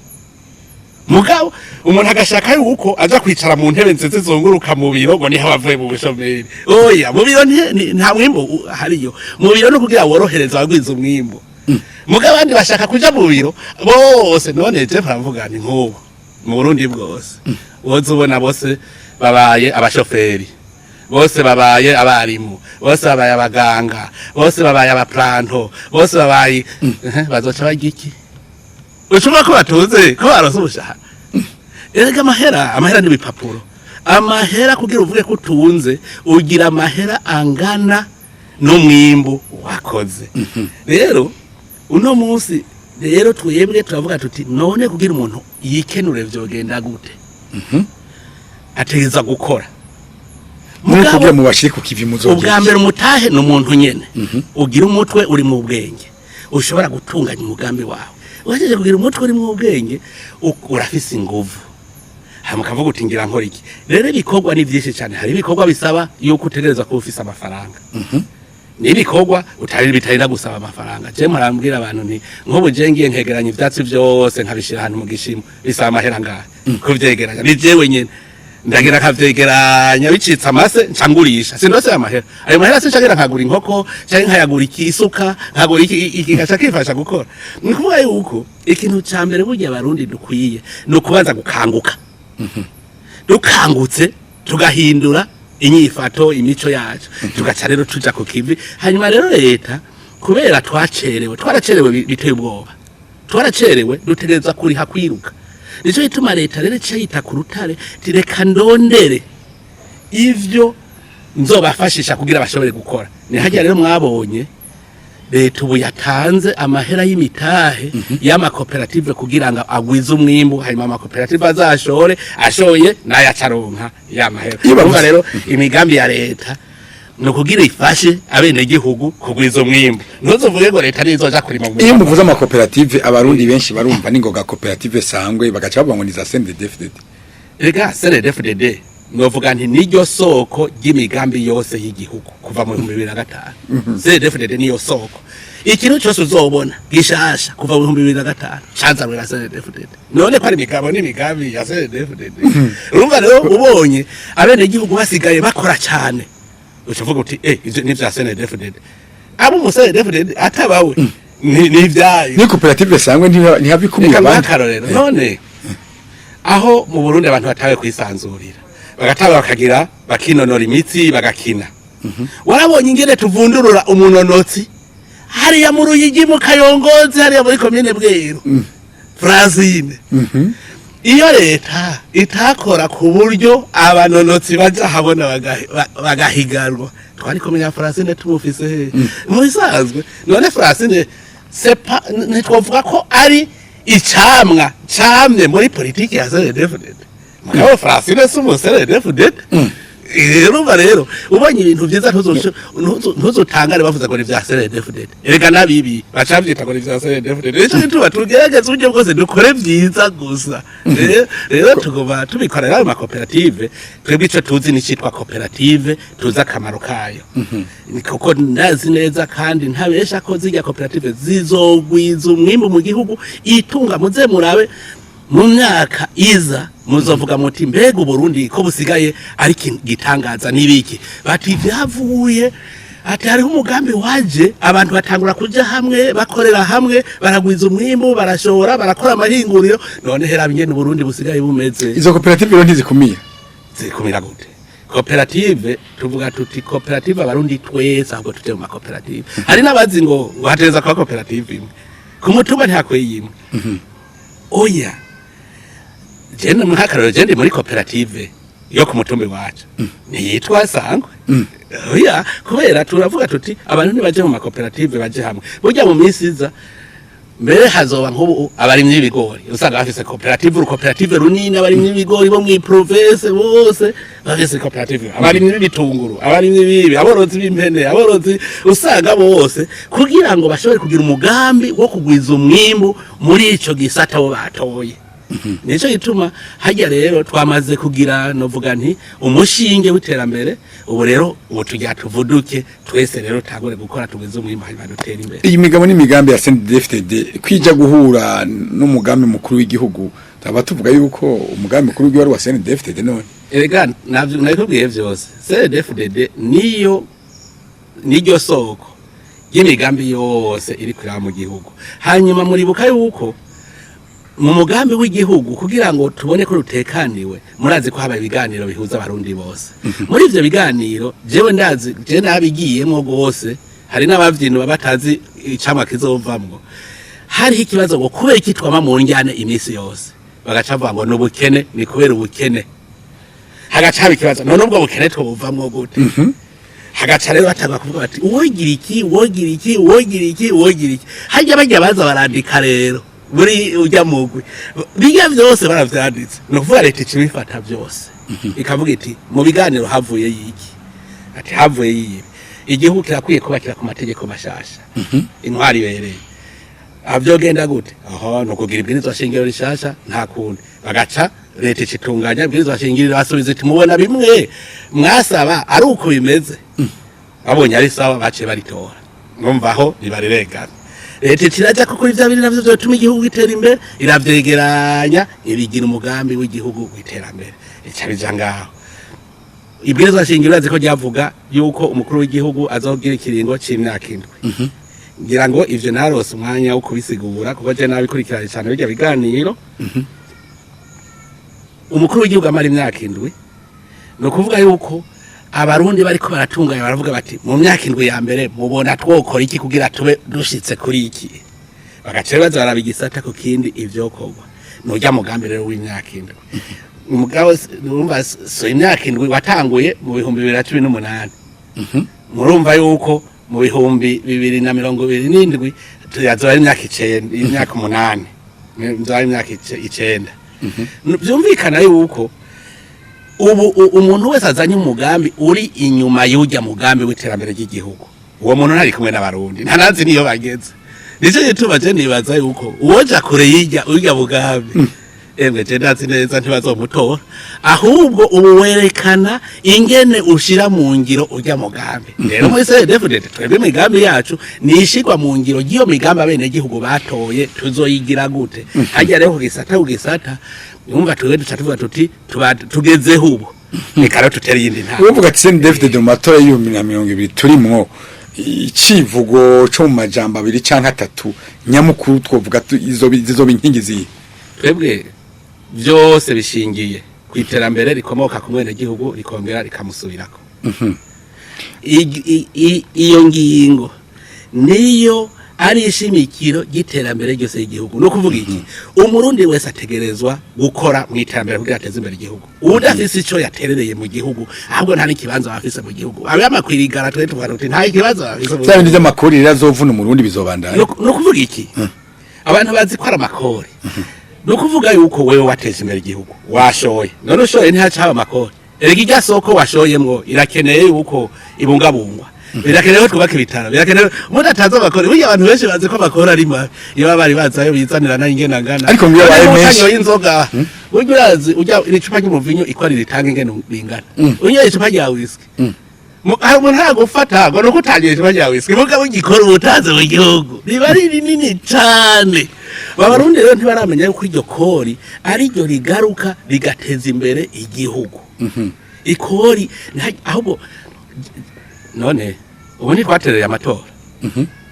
mugabo umuntu agashaka yuko aja kwicara mu ntebe nziza zizunguruka mu biro ngo niho abavuye mu bushomeri. Oya, mu biro nta mwimbu hariyo. Mu biro no kugira worohereza abagwiza umwimbu, mugabo abandi bashaka kuja mu biro bose. None je mpora ni nk'ubu mu Burundi bwose woza ubona bose babaye abashoferi, bose babaye abarimu, bose babaye abaganga, bose babaye abaplanto, bose babaye, bazoca barya iki? Ushobora ko batuze ko baronse umushahara. Erega amahera, amahera n'ibipapuro. Amahera, kugira uvuge ko utunze, ugira amahera angana n'umwimbu wakoze. Rero uno munsi rero twebwe turavuga tuti: "None kugira umuntu yikenure vyogenda gute?" Ategereza gukora. Muri Mugabo- kugira mubashire ku kivi Ubwa muzogera mbere umutahe ni umuntu nyene ugira umutwe uri mu bwenge, ushobora gutunganya umugambi wawe. Uhejeje kugira umutwe uri mu bwenge, urafise inguvu, hama ukavuga uti: "Ngira nkora iki?" Rero ibikorwa ni byinshi cyane. Hari ibikorwa bisaba yuko utegereza kuba ufise amafaranga, n'ibikorwa utari bitarira gusaba amafaranga. Je murambwira abantu nti: "Nk'ubu je ngiye nkegeranya ivyatsi vyose nkabishira ahantu mu gishimo, bisaba amahera ngahe kuvyegeranya?" Ni jewe nyene ndagira nkavyegeranya, bicitse amase ncangurisha, sindose amahera. Ayo mahera sincagira nkagura inkoko canke nkayagura iki isuka, nkagura iki iki, gaca kifasha gukora. Ni ukuvuga yuko ikintu ca mbere burya Abarundi dukwiye ni ukubanza gukanguka. Dukangutse, tugahindura inyifato, imico yacu, tugaca rero tuja ku kivi. Hanyuma rero leta, kubera twacerewe, twaracerewe biteye ubwoba, twaracerewe, dutegereza kuriha kwiruka. Nico gituma leta rero ica yita ku rutare iti: "Reka ndondere ivyo nzobafashisha kugira bashobore gukora." Ni hajya rero mwabonye leta ubu yatanze amahera y'imitahe y'amakoperative kugira ngo agwize umwimbu, hanyuma amakoperative azashore, ashoye nayo acaronka ya mahera. Iyo bavuze- Urumva rero imigambi ya leta ni ukugira ifashe abenegihugu kugwiza umwimbu. Ntuzuvuge ngo leta nizoja kurima mu Iyo muvuze amakoperative, Abarundi benshi barumva ningoga koperative Sangwe, bagaca bavuga ngo ni za CNDD-FDD. Rega CNDD-FDD novuga nti niryo soko ry'imigambi yose y'igihugu kuva mu 2005. CNDD-FDD niyo soko. Ikintu cyose uzobona gishasha kuva mu 2005 cazanwe na CNDD-FDD. None ko ari imigabo n'imigambi ya CNDD-FDD, urumva rero ubonye abenegihugu basigaye bakora cyane, uca uvuga uti: "Eh, ivyo ni vya CNDD-FDD." Abo mu CNDD-FDD atabawe ni ivyayo. Ni koperative Sangwe ntihabikumira Reka nguhe abandi. akarorero. None aho mu Burundi abantu batawe kwisanzurira, bagataba, bakagira, bakinonora imitsi, bagakina, warabonye ingene tuvundurura umunonotsi hariya mu Ruyigi, mu Kayongozi, hariya muri komine Bweru, Francine? Iyo leta itakora ku buryo abanonotsi baja habona bagahiganwa, twari kumenya Francine tumufise he mu bisanzwe? None Francine sepa ntitwovuga ko ari icamwa camye muri politiki ya CNDD-FDD? Mugabo Francine si umu CNDD-FDD. Urumva rero, ubonye ibintu vyiza, ntuzutangare bavuze ngo ni vya CNDD-FDD. Erega nabibi baca bavyita ngo ni vya CNDD-FDD. Nico gituma tugerageza uburyo bwose dukore vyiza gusa. Rero tugomba tubikorera ayo makoperative. Twebwe ico tuzi ni icitwa koperative, tuzi akamaro kayo. Ni kuko ndazi neza kandi ntabesha ko zirya koperative zizogwiza umwimbu mu gihugu. Itunga muze murabe mu myaka iza, muzovuga muti: "Mbega Uburundi ko busigaye ari ikintu gitangaza n'ibiki?" Bati vyavuye ati hariho umugambi waje, abantu batangura kuja hamwe, bakorera hamwe, baragwiza umwimbu, barashora, barakora amahinguriro. None hera ingene Uburundi busigaye bumeze. Izo koperative rero ntizikumira? Zikumira gute? Koperative, tuvuga tuti koperative, Abarundi twese ahubwo tuje mu makoperative. Hari n'abazi ngo hatereza kuba koperative imwe ku mutumba, ntihakwiye imwe. Oya, jene nk'akarorero, je ndi muri koperative yo ku mutumba iwacu, ntiyitwa Sangwe. Oya, kubera turavuga tuti abantu nibaje mu makoperative, baje hamwe. Burya mu minsi iza mbere hazoba nk'ubu abarimyi b'ibigori usanga bafise koperative, urukoperative runini, abarimyi b'ibigori bo mw'iprovince bose bafise koperative, abarimyi b'ibitunguru, abarimyi b'ibi, aborozi b'impene, aborozi, usanga bose kugira ngo bashobore kugira umugambi wo kugwiza umwimbu muri ico gisata bo batoye. Nico gituma hajya rero twamaze kugira, novuga nti umushinge w'iterambere. Ubu rero ubu tugira tuvuduke twese rero, tangure gukora, tugwize umwimbu, hanyuma dutere imbere. Iyi migabo n'imigambi ya CNDD-FDD kwija guhura n'umugambi mukuru w'igihugu, taba tuvuga yuko umugambi mukuru w'igihugu ari wa CNDD-FDD none? Erega navyo nabikubwiye vyose. CNDD-FDD niyo, niryo soko ry'imigambi yose iri kuraba mu gihugu. Hanyuma muribuka yuko mu mugambi w'igihugu, kugira ngo tubone ko rutekaniwe, murazi ko haba ibiganiro bihuza Abarundi bose. Muri ivyo biganiro, jewe ndazi, je nabigiyemwo rwose, hari n'abavyino batazi icamwa kizovamwo. Hariho ikibazo ngo kubera iki twama mu njyane iminsi yose? Bagaca bavuga ngo ni ubukene, ni kubera ubukene. Hagaca haba ikibazo: none ubwo bukene twobuvamwo gute? Hagaca rero batanga kuvuga bati uwogira iki, uwogira iki, uwogira iki, uwogira iki. Hajya bajya baza barandika rero muri ujya mugwi, bijya byose baravyanditse. Ni ukuvuga leta ica ibifata byose, ikavuga iti mu biganiro havuye yiki, ati havuye yibi, igihugu kirakwiye kubakira ku mategeko mashasha, intwari ibereye. Avyogenda gute? Aho ni ukugira ibwirizwa shingiro rishasha, nta kundi. Bagaca leta icitunganya ibwirizwa shingiro, basubiza iti mubona bimwe mwasaba ari uko bimeze? Babonye ari sawa, baciye baritora. Ngumva aho ribarirengana, leta iraja kuko ivya biri navyo vyotuma igihugu gitera imbere, iravyegeranya, ibigira umugambi w'igihugu w'iterambere, ica bija ngaho. Ibwirizwa shingiro urazi ko ryavuga yuko umukuru w'igihugu azogira ikiringo c'imyaka 7. Ngira ngo ivyo narose umwanya wo kubisigura, kuko je nabikurikiranye cyane bijya biganiro. Umukuru w'igihugu amara imyaka 7, ni ukuvuga yuko Abarundi bariko baratunganya, baravuga bati mu myaka 7 ya mbere mubona twokora iki kugira tube dushitse kuri iki? Bagaca baza baraba igisata ku kindi ivyokorwa. Nurya mugambi rero w'imyaka 7, umugabo urumva so imyaka 7 watanguye mu 2018. Murumva yuko mu 2027 tuyazoba ari imyaka 9, imyaka 8, nzoba ari imyaka 9. Vyumvikana yuko ubu umuntu wese azanye umugambi uri inyuma y'urya mugambi w'iterambere ry'igihugu, uwo muntu ntari kumwe n'Abarundi, ntanazi niyo bageze. Nico gituma je nibaza yuko uwoja kure y'irya urya mugambi, emwe je ndazi neza ntibazomutora. Ahubwo ubu werekana ingene ushira mu ngiro urya mugambi. Rero muri CNDD-FDD twebwe imigambi yacu ni ishirwa mu ngiro ry'iyo migambi abenegihugu batoye. Tuzoyigira gute? Hajya rero ku gisata, ku gisata, yumva twebwe duca tuvuga tuti tuba tugezeho ubu, reka rero tutere iyindi ntambwe. Uvuga ati CNDD-FDD mu matora y'2020 turimwo, icivugo co mu majambo abiri canke atatu nyamukuru twovuga izo inkingi zihe? Twebwe byose bishingiye ku iterambere rikomoka ku mwenegihugu, rikongera rikamusubirako. Iyo ngingo niyo ari ishimikiro ry'iterambere ryose ry'igihugu. No kuvuga iki? Umurundi wese ategerezwa gukora mu iterambere kugira ateze imbere igihugu. Udafise ico yaterereye mu gihugu, ahubwo nta n'ikibanza bafise mu gihugu, abe amakwirigara. Twe tuvuga tuti nta kibanza bafise mu Vya bindi vy'amakori rero azovuna Umurundi bizobandanya? No kuvuga iki? Abantu bazi ko ari amakori. Ni ukuvuga yuko wewe wateje imbere igihugu, washoye. None ushoye ntihaca haba amakori? Erega irya soko washoyemwo irakeneye yuko ibungabungwa, birakenewe ko twubaka ibitaro, birakenewe. Umuntu atazi amakori, burya abantu benshi bazi ko amakori ari mabi, iyo baba bari bazi ayo bizanira nayo ingene angana. Ariko ngo iyo abaye Noneho menshi- utanyoye inzoga, burya urazi urya icupa ry'umuvinyu ikora ritanga ingene ringana, unyoye icupa rya whisky. Hari umuntu ntagufata ngo nuko utanyoye icupa rya whisky, mugabo igikora ubutazi mu gihugu riba ari rinini cane. Abarundi rero ntibaramenya yuko iryo kori ari ryo rigaruka rigateza imbere igihugu. Ikori ahubwo none ubu ntitwatereye amatora,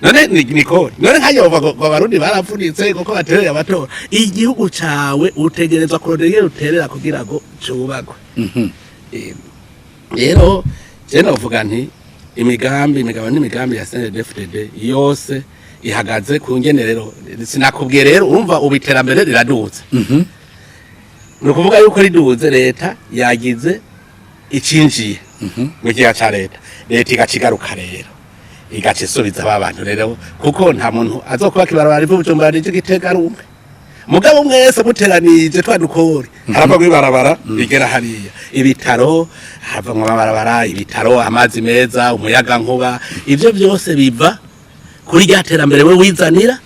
none ni kori. None nkajya bavuga ngo abarundi baravunitse kuko batereye amatora. Igihugu cawe utegerezwa kurondera ingene uterera kugira ngo cubakwe. Rero je novuga nti imigambi, imigabo n'imigambi ya CNDD-FDD yose ihagaze ku ngenerero. Sinakubwiye rero, urumva ubu iterambere riraduze. Ni ukuvuga yuko riduze, leta yagize icinjiye mu kigega ca leta, leta igaca igaruka rero igaca isubiza ba bantu rero, kuko nta muntu azokubaka ibarabara riva Bujumbura rija Gitega ari umwe. Mugabo mwese muteranije twa dukori, harava ibarabara rigera hariya, ibitaro, haravamwo amabarabara, ibitaro, amazi meza, umuyagankuba. Ivyo byose biva kuri rya terambere we wizanira,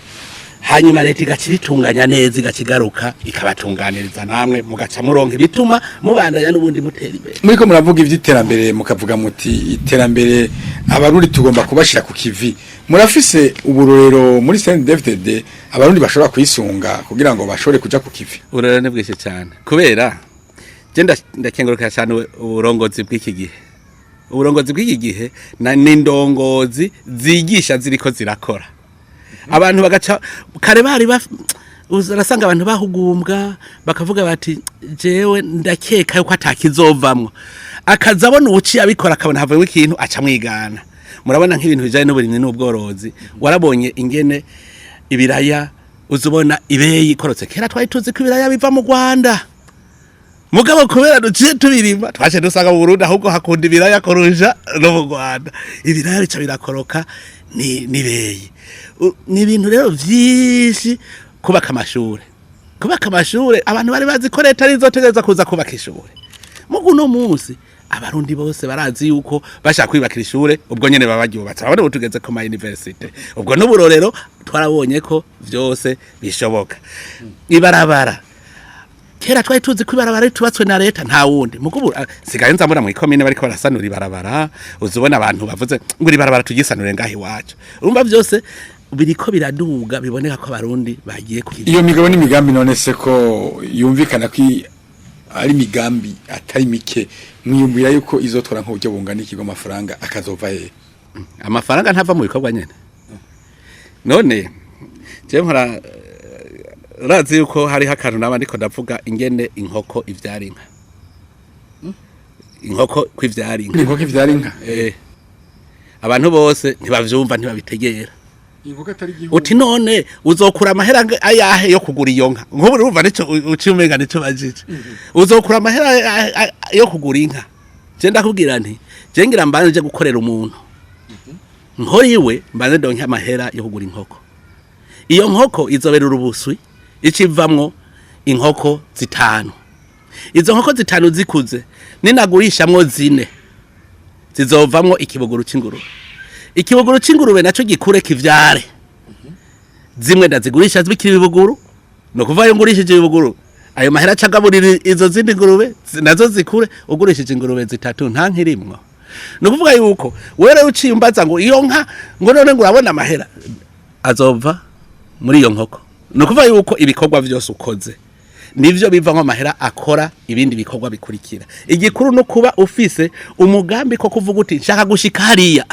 hanyuma leta igaca ibitunganya neza, igaca igaruka ikabatunganiriza, namwe mugaca muronka ibituma mubandanya n'ubundi mutera imbere. Muriko muravuga ivy'iterambere, mukavuga muti iterambere abarundi tugomba kubashira ku kivi. Murafise uburorero muri CNDD-FDD abarundi bashobora kwisunga kugira ngo bashobore kuja ku kivi? Urero ni bwinshi cyane, kubera je ndakengurukira cyane uburongozi bw'iki gihe. Uburongozi bw'iki gihe ni indongozi zigisha ziriko zirakora. Abantu bagaca kare bari urasanga abantu bahugumbwa, bakavuga bati jewe ndakeka yuko atakizovamwo. Akaza abona ubuciye abikora, akabona havuyemo ikintu, aca mwigana. Murabona nk'ibintu bijanye n'uburimyi n'ubworozi, warabonye ingene ibiraya uzubona ibeyi ikorotse. Kera twari tuzi ko ibiraya biva mu Rwanda, mugabo kubera duciye tubirima, twaje dusanga mu Burundi ahubwo hakunda ibiraya kurusha no mu Rwanda. Ibiraya bica birakoroka ni beyi. Ni ibintu rero vyinshi. Kubaka amashure, kubaka amashure, abantu bari bazi ko leta arizotegereza kuza kubaka ishure. Mugu uno munsi abarundi bose barazi yuko bashaka kwiyubakira ishure, ubwo nyene baba baryubatse. Urabona ubu tugeze ku ma université, ubwo n'uburorero twarabonye ko vyose bishoboka. Ibarabara, kera twari tuzi ko ibarabara ritubatswe na leta, nta wundi. Mugo sigaye nza mbona mw'ikomine bariko barasanura ibarabara, uzubona abantu bavuze ngo ibarabara tugisanure ngaho iwacu. Urumva byose biriko biraduga, biboneka ko abarundi bagiye ku Iyo migabo n'imigambi none se ko yumvikana ko ari imigambi atari mike, mwiyumvira yuko izotora nk'uburyo bungana iki bw'amafaranga, akazova he? Amafaranga ntava mu bikorwa nyene? None je mpora urazi yuko hariho akantu naba ndiko ndavuga ingene inkoko ivyara inka, inkoko ko ivyara inka. Inkoko ivyara inka? Abantu bose ntibavyumva, ntibabitegera. Inkoko atari igihugu. Uti none uzokura amahera ayahe yo kugura iyo nka? Nk'ubu urumva nico uciye umenga nico bajije, uzokura amahera yo kugura inka? Je ndakubwira nti je ngira mbanje nje gukorera umuntu nkora iwe, mbanze ndonke amahera yo kugura inkoko. Iyo nkoko izobera urubuswi, icivamwo inkoko zitanu. Izo nkoko zitanu zikuze, ninagurishamwo zine, zizovamwo ikibuguru c'ingurube. Ikibuguru c'ingurube naco gikure kivyare. Zimwe ndazigurisha zibikiri ibibuguru, ni ukuvuga iyo ngurishije ibibuguru, ayo mahera acagaburira izo zindi ngurube, nazo zikure. Ugurishije ingurube zitatu, nta nkirimwo. Ni ukuvuga yuko wewe uciye umbaza ngo iyo nka, ngo none ngo urabona amahera azova muri iyo nkoko. Ni ukuvuga yuko ibikorwa vyose ukoze nivyo bivamo amahera akora ibindi bikorwa bikurikira. Igikuru no kuba ufise umugambi ko kuvuga uti nshaka gushika hariya,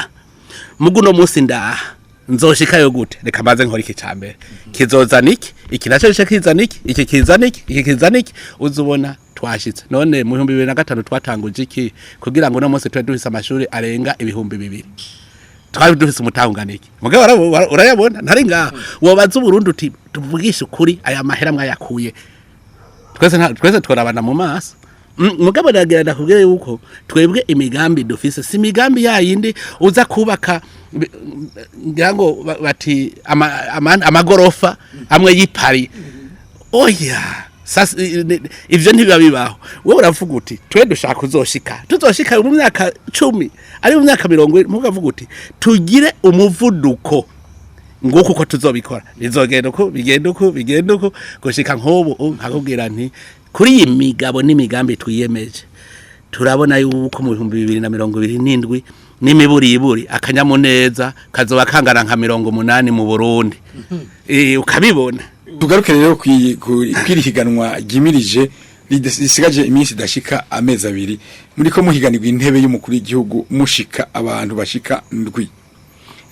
mugu no munsi ndaha, nzoshikayo gute? Reka mbanze nkora iki ca mbere, kizozana iki, iki naco gice kizana iki, iki kizana iki, iki kizana iki, uzubona twashitse. None mu 2005 twatanguje iki kugira ngo uno munsi tube dufise amashuri arenga 2000? Twari dufise umutangana iki? Mugabo urayabona ntari ngaho. Wobaza uburundi uti tuvugishe ukuri, aya mahera mwayakuye? Twese twese tworabana mu maso. Mugabo ndagira ndakubwire yuko twebwe imigambi dufise si imigambi yayindi uza kubaka ngira ngo bati amagorofa amwe y'ipari. Oya, Ivyo ntibiba bibaho. Wowe uravuga uti twe dushaka kuzoshika, tuzoshika mu myaka 10, ari mu myaka 70, mukavuga uti tugire umuvuduko nguko uko tuzobikora, bizogenda uko, bigenda uko, bigenda uko, gushika nk'ubu nkakubwira nti kuri iyi migabo n'imigambi twiyemeje, turabona yuko mu 2027 n'imiburiburi akanyamuneza kazoba kangana nka 80 mu Burundi. Ukabibona. Tugaruke rero kw'iri higanwa ryimirije, risigaje iminsi idashika amezi 2, muriko muhiganirwa intebe y'umukuru w'igihugu, mushika abantu bashika ndwi.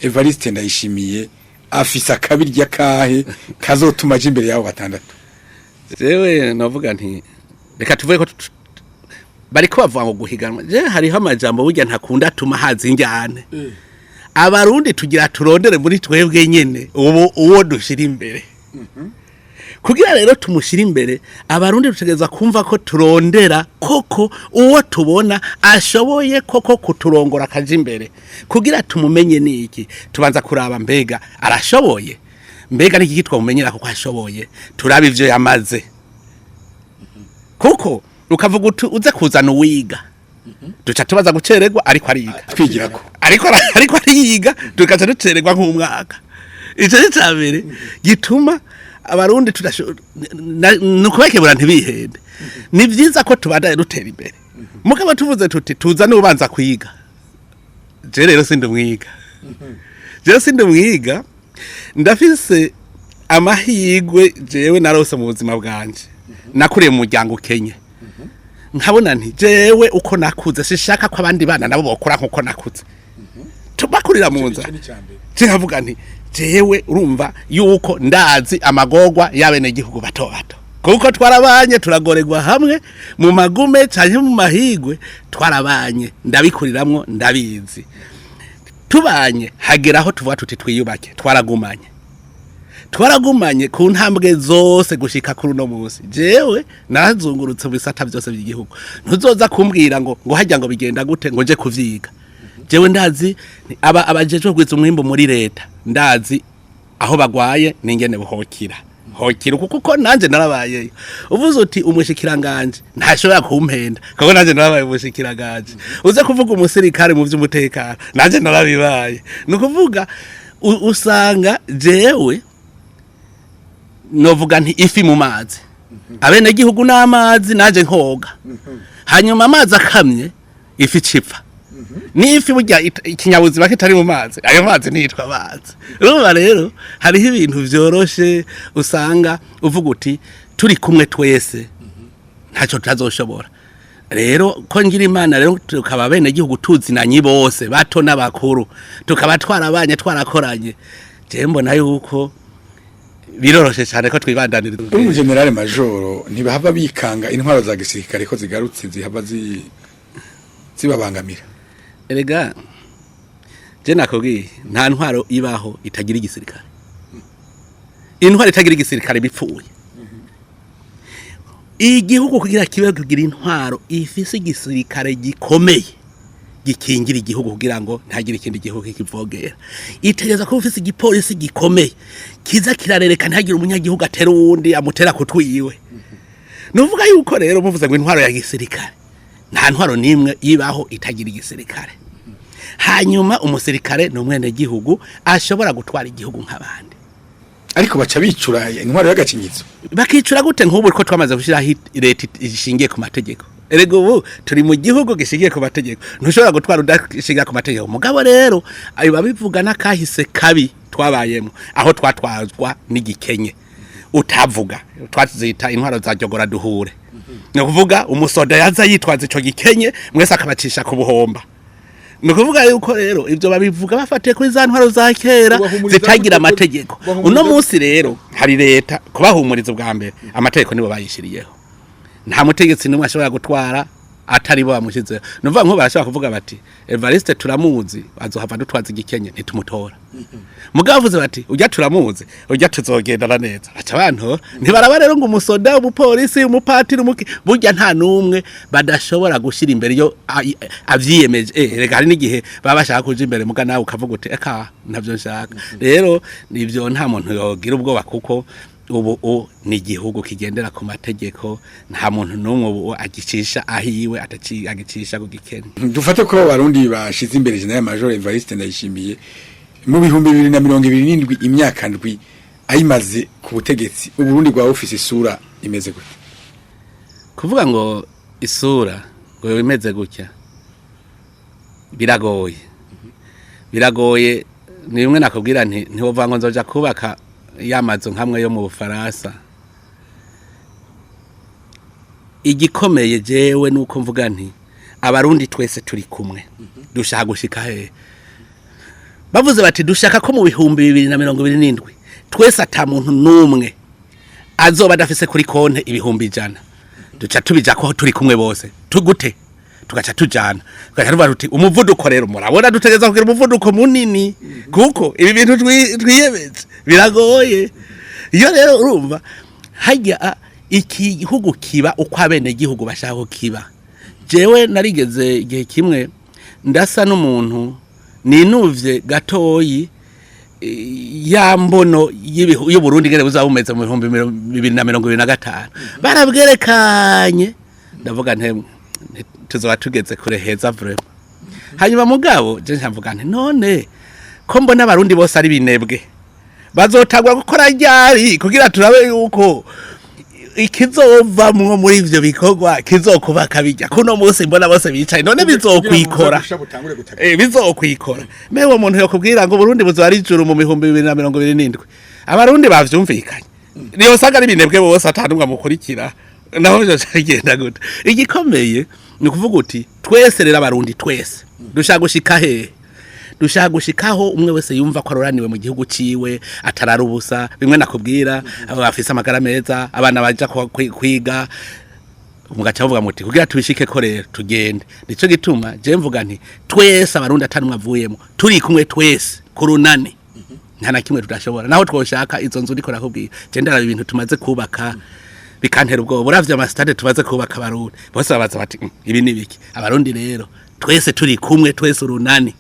Evariste Ndayishimiye afise akabirya kahe kazotuma aja imbere y'abo batandatu? Jewe navuga nti reka tuvuge ko bariko bavuga ngo guhiganwa, je hariho amajambo burya ntakunda atuma haza injyane. Abarundi tugira turondere muri twebwe nyene ubu uwo dushira imbere. Kugira rero tumushyire imbere, Abarundi dutegereza kumva ko turondera koko uwo tubona ashoboye koko kuturongora akaja imbere. Kugira tumumenye ni iki? Tubanza kuraba mbega arashoboye, mbega niki twamumenyera kuko ashoboye, turaba ivyo yamaze. Kuko ukavuga uti uze kuzana uwiga, duca tubaza gucererwa, ariko ariga. Twigirako. Ariko ariga, tukaca ducererwa nk'umwaka. Ico ni ca mbere gituma Abarundi ni ukubakebura ntibihende. Ni vyiza ko tubandanye dutera imbere, mugabo tuvuze tuti tuza n'ubanza kwiga. Je rero sindi umwiga, jewe sindi umwiga, ndafise amahirwe. Jewe narose mu buzima bwanje, nakuriye mu muryango ukenye, nkabona nti jewe uko nakuze sishaka ko abandi bana nabo bokura nkuko nakuze, tubakurira mu nzara. Nkavuga nti jewe urumva yuko ndazi amagorwa y'abenegihugu bato bato, kuko twarabanye, turagorerwa hamwe mu magume canke mu mahigwe, twarabanye, ndabikuriramwo, ndabizi. Tubanye hagera aho tuvuga tuti twiyubake, twaragumanye ku ntambwe zose gushika kuri uno munsi. Jewe narazungurutse mu bisata byose by'igihugu, ntuzoza kumbwira ngo hajya ngo bigenda gute ngo nje kuvyiga. Jewe ndazi aba abajejwe kugwiza umwimbu muri leta, ndazi aho bagwaye n'ingene buhokira hokira, kuko nanje narabayeyo. Uvuze uti umushikiranganje ntashobora kumpenda, kuko nanje narabaye umushikiranganje. Uze kuvuga umusirikare mu vy'umutekano, nanje narabibaye. Ni ukuvuga usanga jewe novuga nti ifi mu mazi, abenegihugu n'amazi, naje nkoga, hanyuma amazi akamye ifi icipfa. N'ifi burya ikinyabuzima kitari mu mazi, ayo mazi ntiyitwa amazi. Urumva rero hariho ibintu vyoroshe usanga uvuga uti turi kumwe twese ntacyo tutazoshobora. Rero ko ngira Imana rero tukaba bene gihugu tuzinanye bose, bato n'abakuru, tukaba twarabanye, twarakoranye, je mbona yuko biroroshe cyane ko twibandaniriza. Uri generale majoro, ntibahava bikanga intwaro za gisirikare ko zigarutse zihava zibabangamira? Erega je nakubwiye, nta ntwaro ibaho itagira igisirikare. Intwaro itagira igisirikare bipfuye. Igihugu kugira kibe kugira intwaro ifise igisirikare gikomeye gikingira igihugu kugira ngo ntagire ikindi gihugu kikivogera, itegereza kuba ufise igipolisi gikomeye kiza kirarereka ntagire umunyagihugu atera uwundi amutera kutwiwe. Nuvuga yuko rero muvuze ngo intwaro ya gisirikare, nta ntwaro n'imwe ibaho itagira igisirikare. Hanyuma umusirikare ni umwenegihugu ashobora gutwara igihugu nk'abandi. Ariko baca bicura intwaro y'agacinyizo. Bakicura gute nk'ubu ko twamaze gushyiraho leta ishingiye ku mategeko? Erega ubu turi mu gihugu gishingiye ku mategeko, ntushobora gutwara udashingira ku mategeko. Mugabo rero ayo babivuga n'akahise kabi twabayemo, aho twatwazwa n'igikenye, utavuga twazita intwaro za jogora duhure. Ni ukuvuga umusoda yaza yitwaza ico gikenye, mwese akabacisha ku buhomba. Ni ukuvuga yuko rero ibyo babivuga bafatiye kuri za ntwaro za kera Kubahumuriza zitagira gute? amategeko. Kubahumuriza Uno munsi rero hari leta. Kubahumuriza ubwa mbere, amategeko nibo bayishiriyeho. Nta mutegetsi n'umwe ashobora gutwara atari bo bamushyizeho. Ni ukuvuga nk'ubu barashobora kuvuga bati Evariste turamuzi azohava dutwaza igikenye, ntitumutora. Mugabo bavuze bati ujya turamuzi, ujya tuzogendana neza, baca bantora. Ntibaraba rero ngo umusoda, umupolisi, umupatiri, umuki, burya nta n'umwe badashobora gushyira imbere iyo avyiyemeje. Rega hari n'igihe baba bashaka kuja imbere, muga nawe ukavuga uti eka ntabyo nshaka. Rero nivyo, nta muntu yogira ubwoba kuko Ubu ni igihugu kigendera ku mategeko, nta muntu n'umwe ubu agicisha ahiwe agicisha ku gikene. Dufate ko abarundi bashize imbere General Major Evariste Ndayishimiye mu 2027, imyaka 7 ayimaze ku butegetsi, Uburundi bwa bufise isura imeze gute? Kuvuga ngo isura ngo imeze gutya biragoye, biragoye. Ni bimwe nakubwira nti ntiwovuga ngo nzoja kubaka ya mazu nkamwe yo mu Bufaransa. Igikomeye jewe nuko mvuga nti abarundi twese turi kumwe, dushaka gushika hehe? Bavuze bati dushaka ko mu 2027 twese ata muntu n'umwe azoba adafise kuri konte 100,000. Duca tubija ko turi kumwe bose tugute, tugaca tujana, tugaca tuvuga tuti umuvuduko rero murabona dutegereza kugira umuvuduko munini, kuko ibi bintu twiyemeje biragoye. Iyo rero urumva hajya iki gihugu kiba uko abenegihugu bashaka ko kiba. Jewe narigeze igihe kimwe ndasa n'umuntu ninuvye gatoyi ya mbono y'Uburundi ngene buzaba bumeze mu 2025, barabwerekanye, ndavuga nti tuzoba tugeze kure heza vraiment. Hanyuma mugabo je nkavuga nti none ko mbona abarundi bose ari binebwe, bazotangwa gukora ryari kugira turabe yuko ikizovamwo muri ivyo bikorwa kizokuba kabijya? Kuno munsi mbona bose bicaye, none bizokwikora? Bizokwikora? Mbe uwo muntu yokubwira ngo Burundi buzoba ari ijuru mu 2027, abarundi bavyumvikanye, niyo usanga ari binebwe bose atanumwe amukurikira, naho byo bigenda gute? Igikomeye ni ukuvuga uti twese rero abarundi twese dushaka gushika hehe? Dushaka gushikaho umwe wese yumva ko aroraniwe mu gihugu ciwe, atarara ubusa, bimwe nakubwira, abo bafise amagara meza, abana baja kwiga. Mugaca bavuga muti kugira tubishike ko rero tugende. Nico gituma je mvuga nti twese abarundi atanumwe avuyemo, turi kumwe twese ku runani, nta na kimwe tudashobora. Naho twoshaka izo nzu ndiko nakubwira, je ndaraba ibintu tumaze kubaka bikantera ubwoba. Uravye amasitade tumaze kubaka, abarundi bose babaza bati: Ibi ni biki?" Abarundi rero twese turi kumwe, twese urunani,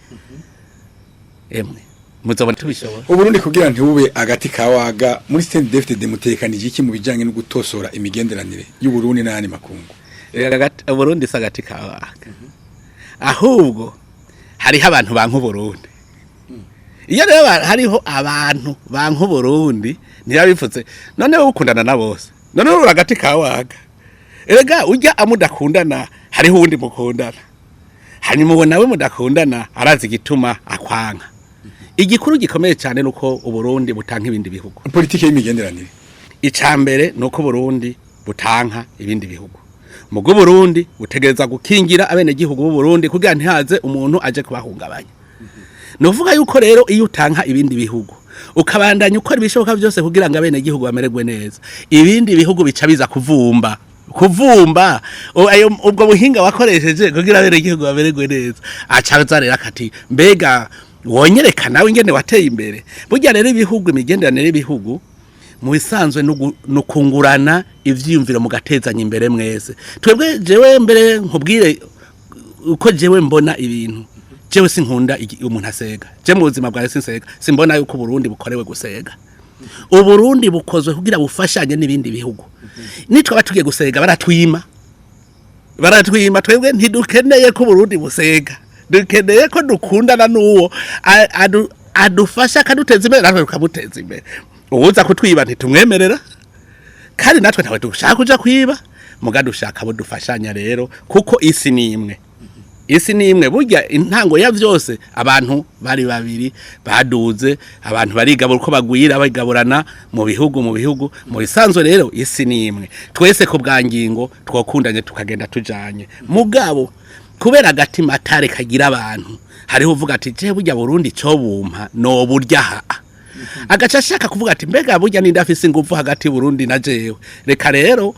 emwe muzobona tubishobora. Uburundi kugira ntibube agati kawaga, muri CNDD-FDD mutekanije iki mu bijanye no gutosora imigenderanire y'Uburundi n'ayandi makungu? Uburundi si agati kawaga, ahubwo hariho abantu banka Uburundi. Iyo rero hariho abantu banka Uburundi, ntiyabifutse. None wowe ukundana na bose, none uri agati kawaga? Erega ujya amudakundana hariho uwundi mukundana, hanyuma uwo nawe mudakundana arazi igituma akwanka. Igikuru gikomeye cyane nuko Uburundi butanka ibindi bihugu. Politike y'imigenderanire. Icambere nuko Burundi butanka ibindi bihugu. Mugo Burundi butegereza gukingira abenegihugu b'u Burundi kugira ntihaze umuntu aje kubahungabanya. Nuvuga yuko rero iyo utanka ibindi bihugu, ukabandanya ukora ibishoboka byose kugira ngo abenegihugu bamererwe neza, ibindi bihugu bica biza kuvumba kuvumba ubwo buhinga wakoresheje kugira abenegihugu bamererwe neza. Aca rero akati mbega wonyereka nawe ingene wateye imbere. Burya rero ibihugu, imigenderanire y'ibihugu mu bisanzwe nukungurana ivyiyumviro mugatezanya imbere mwese. Twebwe jewe mbere nkubwire uko jewe mbona ibintu. Jewe sinkunda umuntu asega. Je mu buzima bwawe sinsega, simbona yuko Burundi bukorewe gusega. Uburundi bukozwe kugira bufashanye n'ibindi bihugu. Nitwaba tugiye gusega baratwima, baratwima. Twebwe ntidukeneye ko Burundi busega, dukeneye ko dukundana n'uwo adufasha akaduteza imbere, natwe tukamuteza imbere. Uwuza kutwiba ntitumwemerera, kandi natwe ntawe dushaka kuja kwiba, muga dushaka abo dufashanya rero, kuko isi ni imwe, isi ni imwe. Burya intango ya vyose abantu bari babiri baduze, abantu barigabura uko bagwira, bagaburana mu bihugu, mu bihugu. Mu bisanzwe rero isi ni imwe, twese ku bwa ngingo twokundanye tukagenda tujanye. Mugabo kubera agatima atare kagira abantu, hariho uvuga ati je burya Burundi co bumpa no burya ha, agaca ashaka kuvuga ati mbega burya ninde afise ingufu hagati y'Uburundi na jewe? Reka rero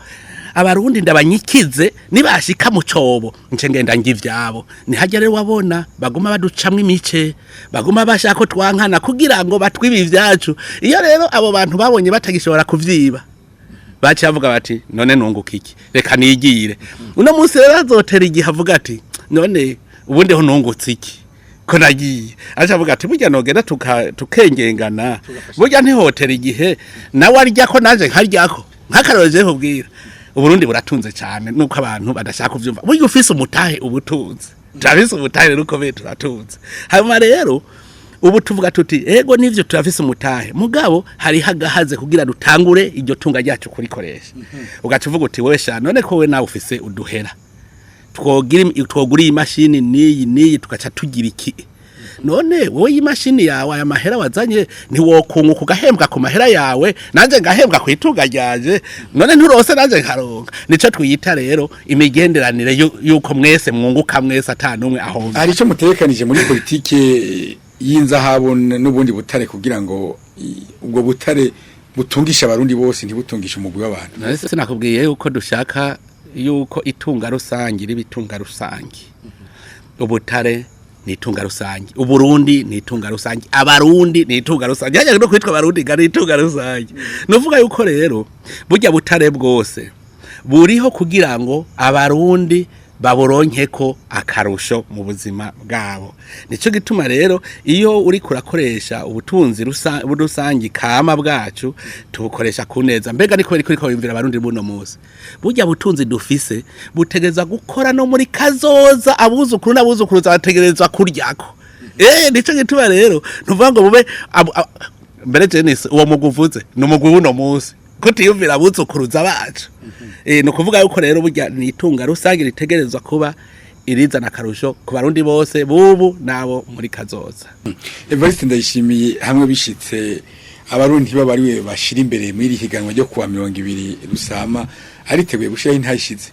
abarundi ndabanyikize, nibashika mu cobo nce ngenda njya ivyabo. Nihajya rero wabona baguma baducamwo imice, baguma bashaka ko twankana kugira ngo batwibe ivyacu. Iyo rero abo bantu babonye batagishobora kuvyiba, baciye bavuga bati none nunguka iki? Reka nigire. Uno munsi rero azotera igihe avuga ati none ubundi ho nungutse iki? Ko nagiye aca avuga ati burya nogenda tukengengana, burya ntihotera igihe nawe aryako nanje nkaryako. Nk'akarorero je nkubwira, Uburundi buratunze cyane, nuko abantu badashaka kuvyumva. Burya ufise umutahe ubutunze, turafise umutahe rero ukomeye, turatunze. Hanyuma rero ubu tuvuga tuti ego nivyo, turafise umutahe, mugabo hariho agahaze kugira dutangure iryo tunga ryacu kurikoresha. Ugaca uvuga uti wewe sha, none ko we nawe ufise uduhera, twogura iyi mashini n'iyi n'iyi, tugaca tugira iki? None wowe iyi mashini yawe, aya mahera wazanye, ntiwokunguka ugahembwa ku mahera yawe, nanjye ngahembwa ku itunga ryanje? None nturose nanjye nkaronka? Nico twiyita rero imigenderanire yuko mwese mwunguka, mwese ata n'umwe ahomba. Hari icyo mutegekanije muri politike y'inzahabu n'ubundi butare kugira ngo ubwo butare butungisha Abarundi bose, ntibutungishe umugwi w'abantu? None sinakubwiye yuko dushaka yuko itunga rusange riba itunga rusange? Ubutare ni itunga rusange, Uburundi ni itunga rusange, Abarundi ni itunga rusange, hajya no kwitwa Abarundi ga ni itunga rusange. Nuvuga yuko rero burya butare bwose buriho kugira ngo Abarundi baburonkeko akarusho mu buzima bwabo. Nico gituma rero iyo uri kurakoresha ubutunzi rusangi kama bwacu, tubukoresha ku neza. Mbega ni kubera ko wiyumvira Abarundi buno munsi, burya butunzi dufise butegereza gukora no muri kazoza, abuzukuru n'abuzukuruza bategerezwa kuryako. Nico gituma rero ntuvuga ngo bube mbere Jenis, uwo mugwi uvuze ni umugwi w'uno munsi, ko tiyumvira abuzukuruza bacu. Ni ukuvuga yuko rero burya ni itunga rusange ritegerezwa kuba irizana akarusho ku Barundi bose bubu nabo muri kazoza. Evariste Ndayishimiye, hamwe bishitse Abarundi baba ariwe bashira imbere muri iri higanwa ryo kuwa 20 Rusama, ariteguye gushiraho intayishize?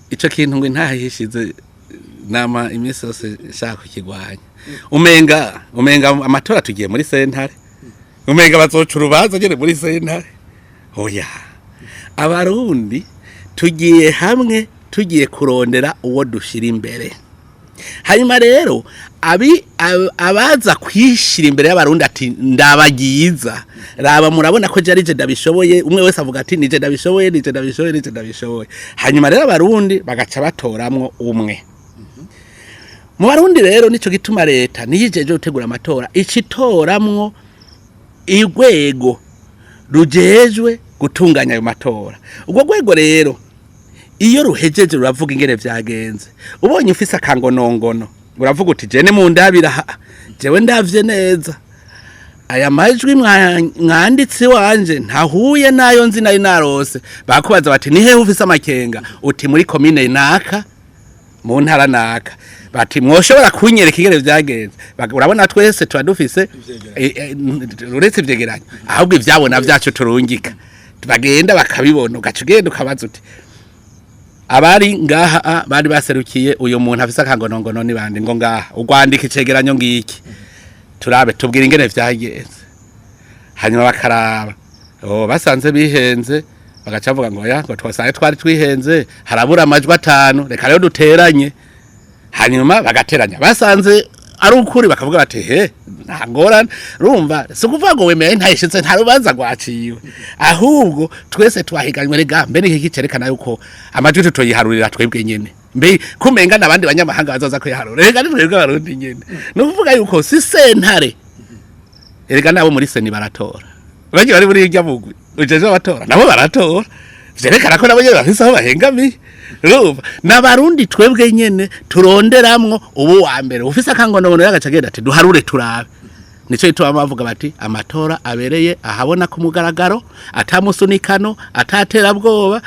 Ico kintu ngo intahishize, nama iminsi yose nshaka kukigwanya. Umenga amatora tugiye muri sentare, umenga bazoca urubanza nyene muri sentare. Oya, Abarundi tugiye hamwe, tugiye kurondera uwo dushira imbere. Hanyuma rero abaza kwishira imbere y'Abarundi ati ndabagiza, raba murabona ko jarije ndabishoboye, umwe wese avuga ati nije ndabishoboye, nije ndabishoboye, nije ndabishoboye. Hanyuma rero Abarundi bagaca batoramwo umwe mu Barundi. Rero nico gituma leta niyijeje gutegura amatora icitoramwo igwego rujejwe gutunganya ayo matora. Ubwo rwego rero iyo ruhejeje ruravuga ingene vyagenze. Ubonye ufise akangonongono, uravuga uti jene mu ndabira jewe ndavye neza, aya majwi mwanditsi wanje ntahuye nayo nzi nari narose. Bakubaza bati ni hehe ufise amakenga? Uti muri komine naka, mu ntara naka. Bati mwoshobora kunyereka ingene vyagenze? Urabona twese tuba dufise uretse ivyegeranyo, ahubwo ivyabona vyacu turungika, bagenda bakabibona. Ugaca ugenda ukabaza uti abari ngaha bari baserukiye uyu muntu afise akangonongono ni bande? Ngo ngaha ugwandika icegeranyo ngiki, turabe, tubwira ingene vyagenze. Hanyuma bakaraba, oh, basanze bihenze, bagaca bavuga ngo ya, ngo twasanze twari twihenze, harabura amajwi 5, reka rero duteranye. Hanyuma bagateranya, basanze ari ukuri, bakavuga bati he, nta ngorane. Urumva si ukuvuga ngo wemeye ntayishitse, nta rubanza rwaciwe, ahubwo twese twahiganywe. Rega mbe ni iki cerekana yuko amajwi tutoyiharurira twebwe nyene? Mbe kumenga n'abandi banyamahanga bazoza kuyiharura? Rega ni twebwe Abarundi nyene. Ni ukuvuga yuko si sentare, erega nabo muri CENI baratora, bagiye bari muri irya mugwi ujeje abatora, nabo baratora, vyerekana ko nabo nyene bafise aho bahengamiye. Urumva n'Abarundi twebwe nyene turonderamwo ubu wa mbere ufise akangonogono, yagaca agenda ati duharure turabe. Nico gituma bavuga bati amatora abereye ahabona ku mugaragaro, atamusunikano, ataterabwoba,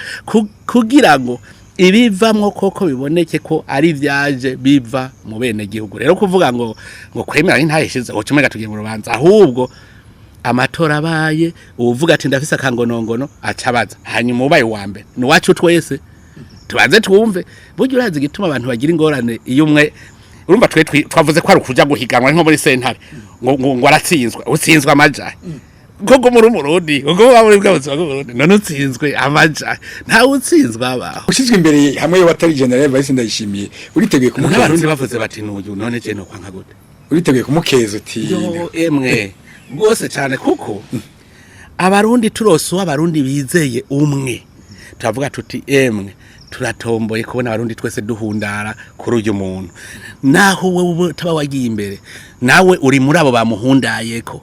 kugira ngo ibivamwo koko biboneke ko ari vyaje biva mu bene gihugu. Rero kuvuga ngo kwemera intayishize, ucumenga tugiye mu rubanza, ahubwo amatora abaye, uwuvuga ati ndafise akangonongono acabaza, hanyuma ubaye uwa mbere ni uwacu twese, tubanze twumve. Burya urazi igituma abantu bagira ingorane? Iyo umwe, urumva twe twavuze ko ari ukuja guhiganwa nko muri sentare, ngo aratsinzwe, utsinzwe amaja koko muri Umurundi, ubwo buba muri bwa buzima bw'Uburundi. None utsinzwe amaja? Ntawe utsinzwe abaho. Ushyizwe imbere hamwe y'abatari General Evariste Ndayishimiye, uriteguye N'Abarundi kumukeza? bavuze bati nuyu, none je nokwanka gute? Uriteguye kumukeza uti? Yo emwe, rwose cyane, kuko Abarundi turose uwo Abarundi bizeye umwe, turavuga tuti emwe. Turatomboye kubona Abarundi twese duhundara kuri uyu muntu. Naho wowe utaba wagiye imbere, nawe uri muri abo bamuhundayeko.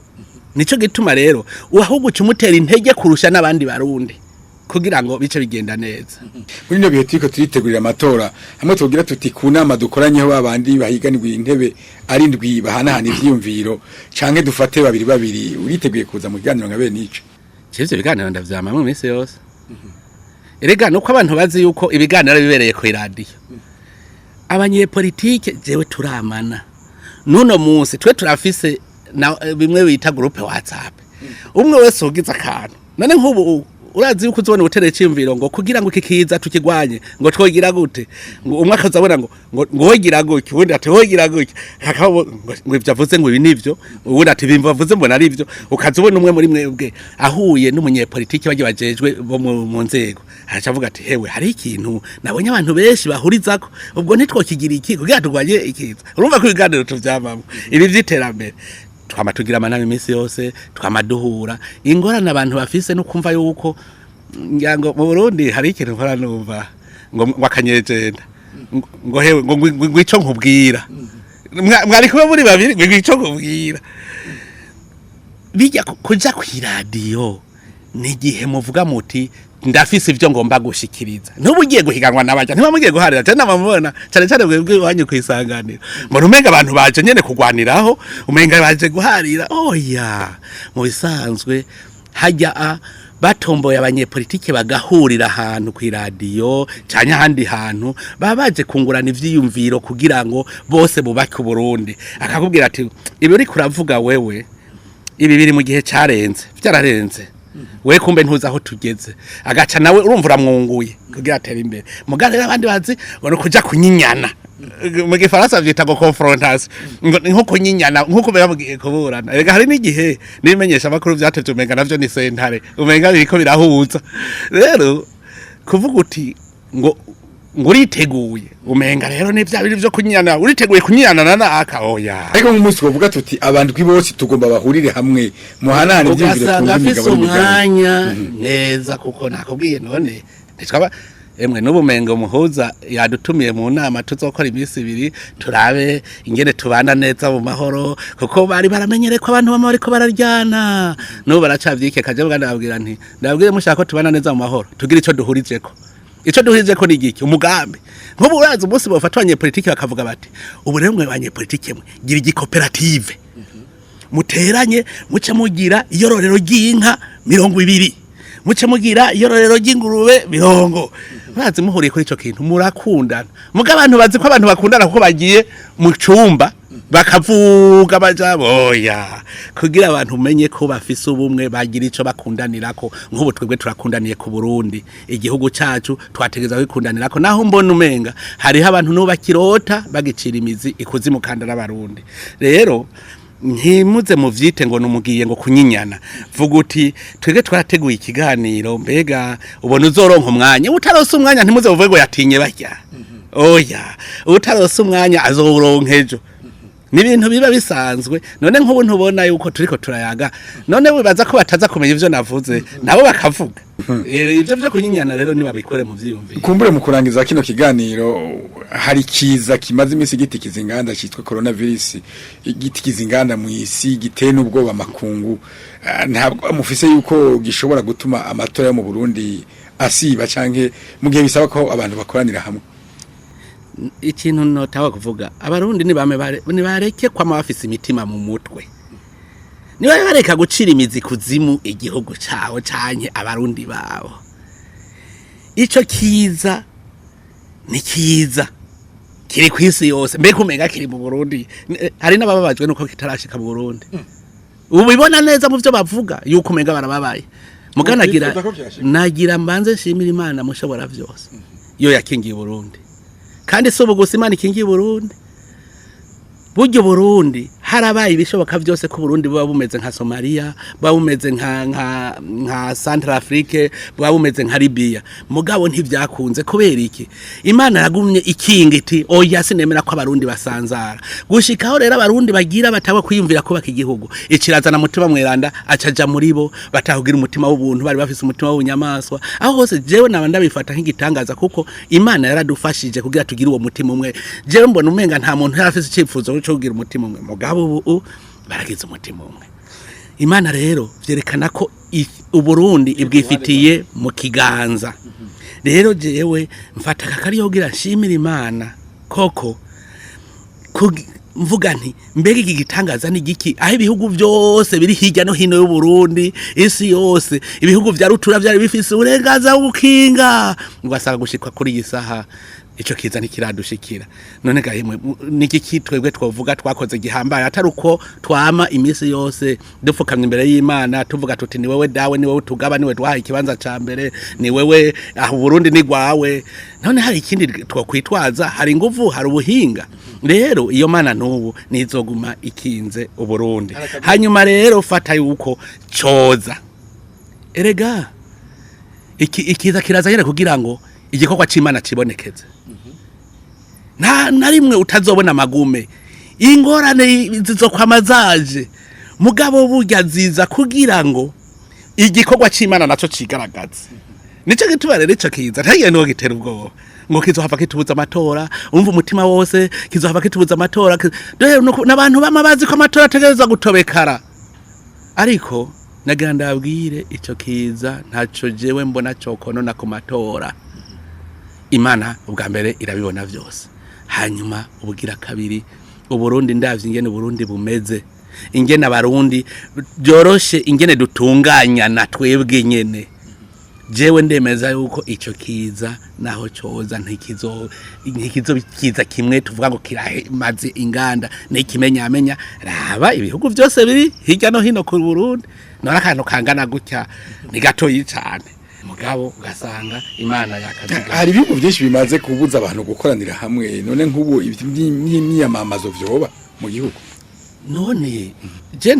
Nico gituma rero ahubwo uca umutera intege kurusha n'abandi Barundi kugira ngo bice bigenda neza. Muri ino bihe turiko turitegurira amatora, hamwe tugira tuti ku nama dukoranyeho babandi bahiganirwa intebe ari ndwi, bahanahana ivyiyumviro, canke dufate babiri babiri, uriteguye kuza mu kiganiro nka bene ico? Ivyo biganiro ndavyamamwo iminsi yose. Erega nuko abantu bazi yuko ibiganiro bibereye ku iradiyo. Abanyepolitike jewe turamana. Nuno munsi twe turafise na bimwe bita groupe WhatsApp. Umwe wese ugize akantu. None nk'ubu urazi yuko uzobona utereye iciyumviro ngo kugira ngo iki kiza tukigwanye ngo twogira gute, ngo umwe akazabona ngo wogira gutya, uwundi ati wogira gutya, hakaba ngo ivyo avuze ngo ibi nivyo, uwundi ati ibimva avuze mbona ari ivyo. Ukaza ubona umwe muri mwebwe ahuye n'umunyepolitiki bagiye bajejwe bo mu nzego, araca avuga ati: "Hewe, hari ikintu nabonye abantu benshi bahurizako, ubwo ntitwokigira iki kugira turwanye ikiza?" Urumva ko ibiganiro tuvyamamwo. Ibi vy'iterambere twama tugira amanama iminsi yose, twama duhura. Ingorane abantu bafise no kumva yuko ngira ngo mu Burundi hari ikintu mpora numva ngo akanyejenda ngo hewe ngo ico nkubwira. Mwari kuba muri babiri ngo ico nkubwira bijya kuja kw'iradiyo ni igihe muvuga muti: "Ndafise ivyo ngomba gushikiriza." Ntubu ugiye guhiganwa n'abaja, ntiba mugiye guharira cyane. Namubona cyane cyane mwebwe iwanyu kwisanganira, mbona umenga abantu baje nyene kugwaniraho, umenga baje guharira. Oya, mu bisanzwe hajya a batomboye abanyepolitike bagahurira ahantu kw'iradiyo canke ahandi hantu, baba baje kungurana ivyiyumviro kugira ngo bose bubake Uburundi. Akakubwira ati: "Ibi uriko uravuga wewe, ibi biri mu gihe carenze, vyararenze, we kumbe ntuzi aho tugeze." Agaca nawe urumva uramwunguye kugira atere imbere. Mugabo rero abandi bazi ngo ni kuja kunyinyana, mu gifaransa vyita ngo confrontation, ngo ni nko kunyinyana, nkuko bamugiye kuburana. Erega hari n'igihe n'ibimenyesha makuru vyatevye umenga navyo ni sentare, umenga biriko birahuza. Rero kuvuga uti ngo uriteguye, umenga rero ni vya biri vyo kunyinyana, uriteguye kunyinyana na naka? Oya. Ariko nk'umunsi twovuga tuti abantu bose tugomba bahurire hamwe, muhanahane ivyiyumviro, ugasanga twumve afise imigabo n'imigambi. Umwanya neza, kuko nakubwiye none ntitwaba emwe n'ubumengo muhuza yadutumiye mu nama tuzokora iminsi 2, turabe ingene tubana neza mu mahoro, kuko bari baramenyereye ko abantu bama bariko bararyana, n'ubu baracavyike. Kaje bwa ndababwira nti: "Ndababwire, mushaka ko tubana neza mu mahoro, tugira ico duhurijeko." Ico duhurijeko ni igiki? Umugambi. Nk'ubu urazi umunsi bofata abanyepolitiki bakavuga bati: "Ubu rero mwe banyepolitike mwe, gira igikoperative, muteranye, muce mugira iyororero ry'inka 20, muce mugira iyororero ry'ingurube mirongo." Urazi muhuriye kuri ico kintu murakundana. Muga abantu bazi ko abantu bakundana kuko bagiye mu cumba bakavuga baja. Boya, kugira abantu umenye ko bafise ubumwe, bagira ico bakundanirako. Nk'ubu twebwe turakundaniye ku Burundi, igihugu cacu twategeza kwikundanirako, naho mbona umenga hariho abantu n'ubu bakirota bagicira imizi ikuzimu kandi ari Abarundi. Rero ntimuze muvyite ngo numugiye ngo kunyinyana. Vuga uti: "Twebwe twarateguye ikiganiro, mbega ubona uzoronka umwanya?" Utarose umwanya ntimuze muvuge ngo yatinye barya. Oya, utarose umwanya azowuronka ejo, ni ibintu biba bisanzwe. None nk'ubu ntubona yuko turiko turayaga? None wibaza ko bataza kumenya ivyo navuze nabo bakavuga? Ivyo vyo kunyinyana rero nibabikore mu vyiyumviro. Kumbure mu kurangiza kino kiganiro, hari kiza kimaze iminsi gitikiza inganda cyitwa coronavirus, gitikiza inganda mu isi, giteye n'ubwoba makungu. Ntabwo mufise yuko gishobora gutuma amatora yo mu Burundi asiba, canke mu gihe bisaba ko abantu bakoranira hamwe? Ikintu notawa kuvuga, Abarundi nibame nibareke kwama bafise imitima mu mutwe, niba bareka gucira imizi kuzimu igihugu cawo canke Abarundi babo. Ico kiza ni kiza kiri kw'isi yose, mbega umenga kiri mu Burundi. Hari n'abababajwe nuko kitarashika mu Burundi. Ubibona neza mu vyo bavuga yuko umenga barababaye. Muganagira Wifuza ko vyashika? Nagira mbanze nshimira Imana mushobora vyose yo yakingiye Burundi. Kandi si ubu gusa Imana ikingiye Burundi, burya Burundi Harabaye ibishoboka byose ko Burundi buba bumeze nka Somalia, buba bumeze nka Central Afrique, buba bumeze nka Libya. Mugabo ntivyakunze. Kubera iki? Imana yagumye ikinga iti: "Oya, sinemera ko Abarundi basanzara." Gushikaho rero Abarundi bagira bataba kwiyumvira kubaka igihugu, ikirazana Mutima Mweranda, acaja muri bo, batahugira umutima w'ubuntu, bari bafise umutima w'ubunyamaswa. Aho hose jewe naba ndabifata nk'igitangaza, kuko Imana yaradufashije kugira tugire uwo mutima umwe. Jewe mbona umenga nta muntu yari afise icifuzo cyo kugira umutima umwe, mugabo ubu baragize umutima umwe. Imana rero vyerekana ko Uburundi ibwifitiye mu kiganza. Rero jewe mfata aka kariyo kugira nshimire Imana koko. Mvuga nti: "Mbega iki gitangaza ni giki, aho ibihugu byose biri hirya no hino y'u Burundi, isi yose, ibihugu vya rutura vyari bifise uburenganzira bwo gukinga, ugasanga gushikwa kuri iyi saha ico kiza ntikiradushikira?" None gahimwe, niki kitwebwe twovuga twakoze gihambaye, atari uko twama iminsi yose dupfukamye imbere y'Imana, tuvuga tuti: "Ni wewe Dawe, ni wewe tugaba, ni wewe twahaye ikibanza ca mbere, ni wewe aho Burundi ni gwawe"? None hari ikindi twokwitwaza? Hari inguvu? Hari ubuhinga? Rero iyo Mana n'ubu nizoguma ikinze Uburundi. Hanyuma rero fata yuko coza, erega iki ikiza kiraza nyene kugira ngo igikorwa c'Imana cibonekeze. Nta na rimwe utazobona amagume, ingorane zizokwama zaje, mugabo burya ziza kugira ngo igikorwa c'Imana naco cigaragaze. Nico gituma rero ico kiza ntagiye niwo gitera ubwoba ngo kizohava kitubuza amatora. Umva, umutima wose kizohava kitubuza amatora. Dore n'abantu bama bazi ko amatora ategerezwa gutobekara, ariko nagira ndabwire, ico kiza ntaco jewe mbona cokonona ku matora. Imana ubwa mbere irabibona vyose. Hanyuma ubugira kabiri, Uburundi, ndavye ingene Uburundi bumeze, ingene Abarundi byoroshe, ingene dutunganyana twebwe nyene, jewe ndemeza yuko ico kiza naho coza ntikizo kiza kimwe tuvuga ngo kiramaze inganda n'ikimenyamenya. Raba ibihugu byose biri hirya no hino ku Burundi, none akantu kangana gutya ni gatoyi cane, mugabo ugasanga Imana yakaziga. Hari ibihugu byinshi bimaze kubuza abantu gukoranira hamwe. None nk'ubu imyiyamamazo vyoba mu gihugu? None je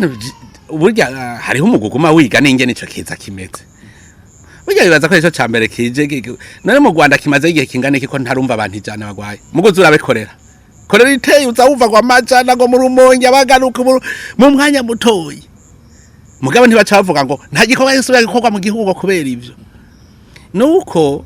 burya hariho umuguguma wiga n'ingene ico kiza kimeze. Burya bibaza ko ico ca mbere kije. None mu Rwanda kimaze igihe kingana iki, ko ntarumva abantu 100 bagwaye? Mugozi urabekorera korera iteye, uza wumva ngo amajana, ngo mu Rumonge abagaruka mu mwanya mutoyi, mugabo ntibaca bavuga ngo nta gikorwa gisubira gikorwa mu gihugu kubera ivyo. Nuko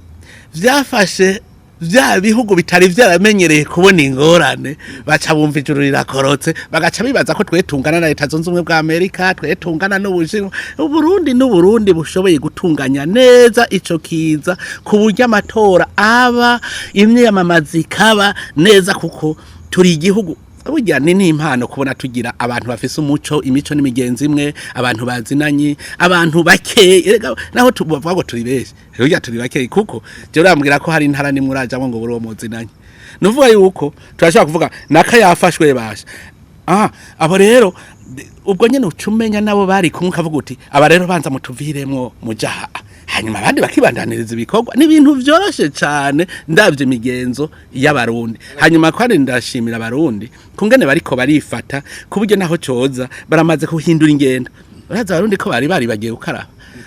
vyafashe vya bihugu bitari vyaramenyereye kubona ingorane, baca bumva ijuru rirakorotse, bagaca bibaza ko twe tungana na Leta Zunze Ubumwe bwa Amerika, twe tungana n'Ubushinwa. Uburundi n'Uburundi bushoboye gutunganya neza ico kiza, ku buryo amatora aba, imyiyamamaza ikaba neza, kuko turi igihugu. Burya ni n'impano kubona tugira abantu bafise umuco, imico n'imigenzo imwe, abantu bazinanye, abantu bakeye. Erega naho tubavuga ngo turi benshi, burya turi bakeye, kuko je urambwira ko hari intara nimwe urajamwo ngo buri uwo muzinanye. Nuvuga yuko turashobora kuvuga naka yafashwe, basha abo rero ubwo nyene uca umenya nabo bari kumwe, ukavuga uti: "Aba rero banza mutuviremwo mujaha", hanyuma abandi bakibandaniriza ibikorwa. Ni ibintu vyoroshe cane ndavye imigenzo y'Abarundi. Hanyuma kandi ndashimira Abarundi kungene bariko barifata, ku buryo naho coza baramaze kuhindura ingendo. Uraza Abarundi ko bari bagiye gukaraba,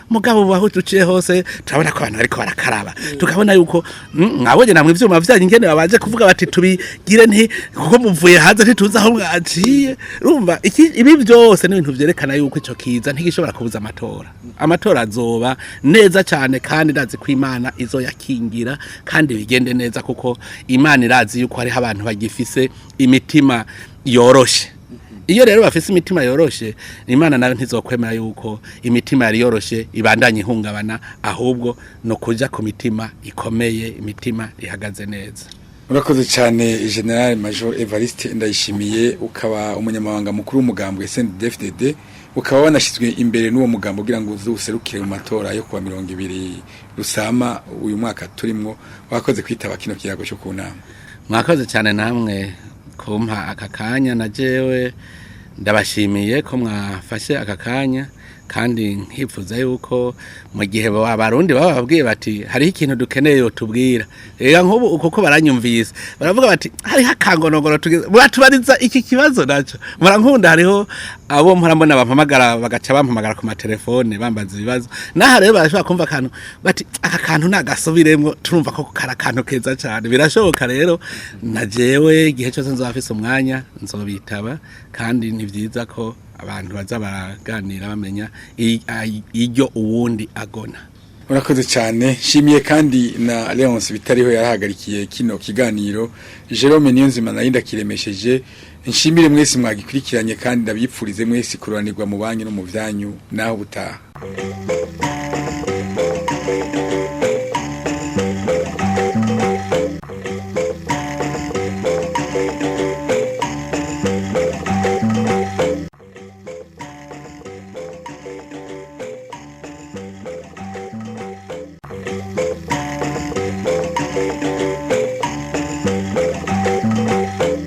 mugabo ubu aho duciye hose turabona ko abantu bariko barakaraba, tukabona yuko mwabonye namwe ivyuma vyanyu ingene babaje kuvuga bati: "Tubigire nti kuko muvuye hanze ntituzi aho mwaciye." Urumva, ibi byose ni ibintu vyerekana yuko ico kiza ntigishobora kubuza amatora. Amatora azoba neza cane, kandi ndazi ko Imana izoyakingira kandi bigende neza, kuko Imana irazi yuko hariho abantu bagifise imitima yoroshe. Iyo rero bafise imitima yoroshe, Imana nayo ntizokwemera yuko imitima yari yoroshe ibandanye ihungabana, ahubwo no kuja ku mitima ikomeye, imitima ihagaze neza. Urakoze cyane, General Major Evariste Ndayishimiye, ukaba umunyamabanga mukuru w'umugambwe CNDD-FDD, ukaba wanashyizwe imbere n'uwo mugambo kugira ngo uze userukire mu matora yo kuwa 20 Rusama uyu mwaka turimwo. Wakoze kwitaba kino kiyago cyo ku nama. Mwakoze cyane namwe kumpa aka kanya. Na jewe ndabashimiye ko mwafashe aka kanya. Kandi nkifuza yuko mu gihe abarundi baba bababwiye bati hariho ikintu dukeneye yotubwira, reka nk'ubu kuko baranyumvise baravuga bati hariho akangonogoro tugeze, muratubariza iki kibazo naco murankunda. Hariho abo mpora mbona bampamagara, bagaca bampamagara ku matelefone bambaza ibibazo. Naha rero barashobora kumva akantu bati aka kantu nagasubiremwo, turumva ko kari akantu keza cyane. Birashoboka rero na jewe igihe cyose nzoba mfise umwanya nzobitaba. Kandi ni vyiza ko abantu baza baraganira bamenya iryo uwundi agona. Urakoze cyane. Nshimiye kandi na Leonce Bitariho yarahagarikiye kino kiganiro. Jerome Niyonzima nayo ndakiremesheje. Nshimire mwese mwagikurikiranye, kandi ndabipfurize mwese kururanirwa mu banki no mu byanyu. Naho butaha.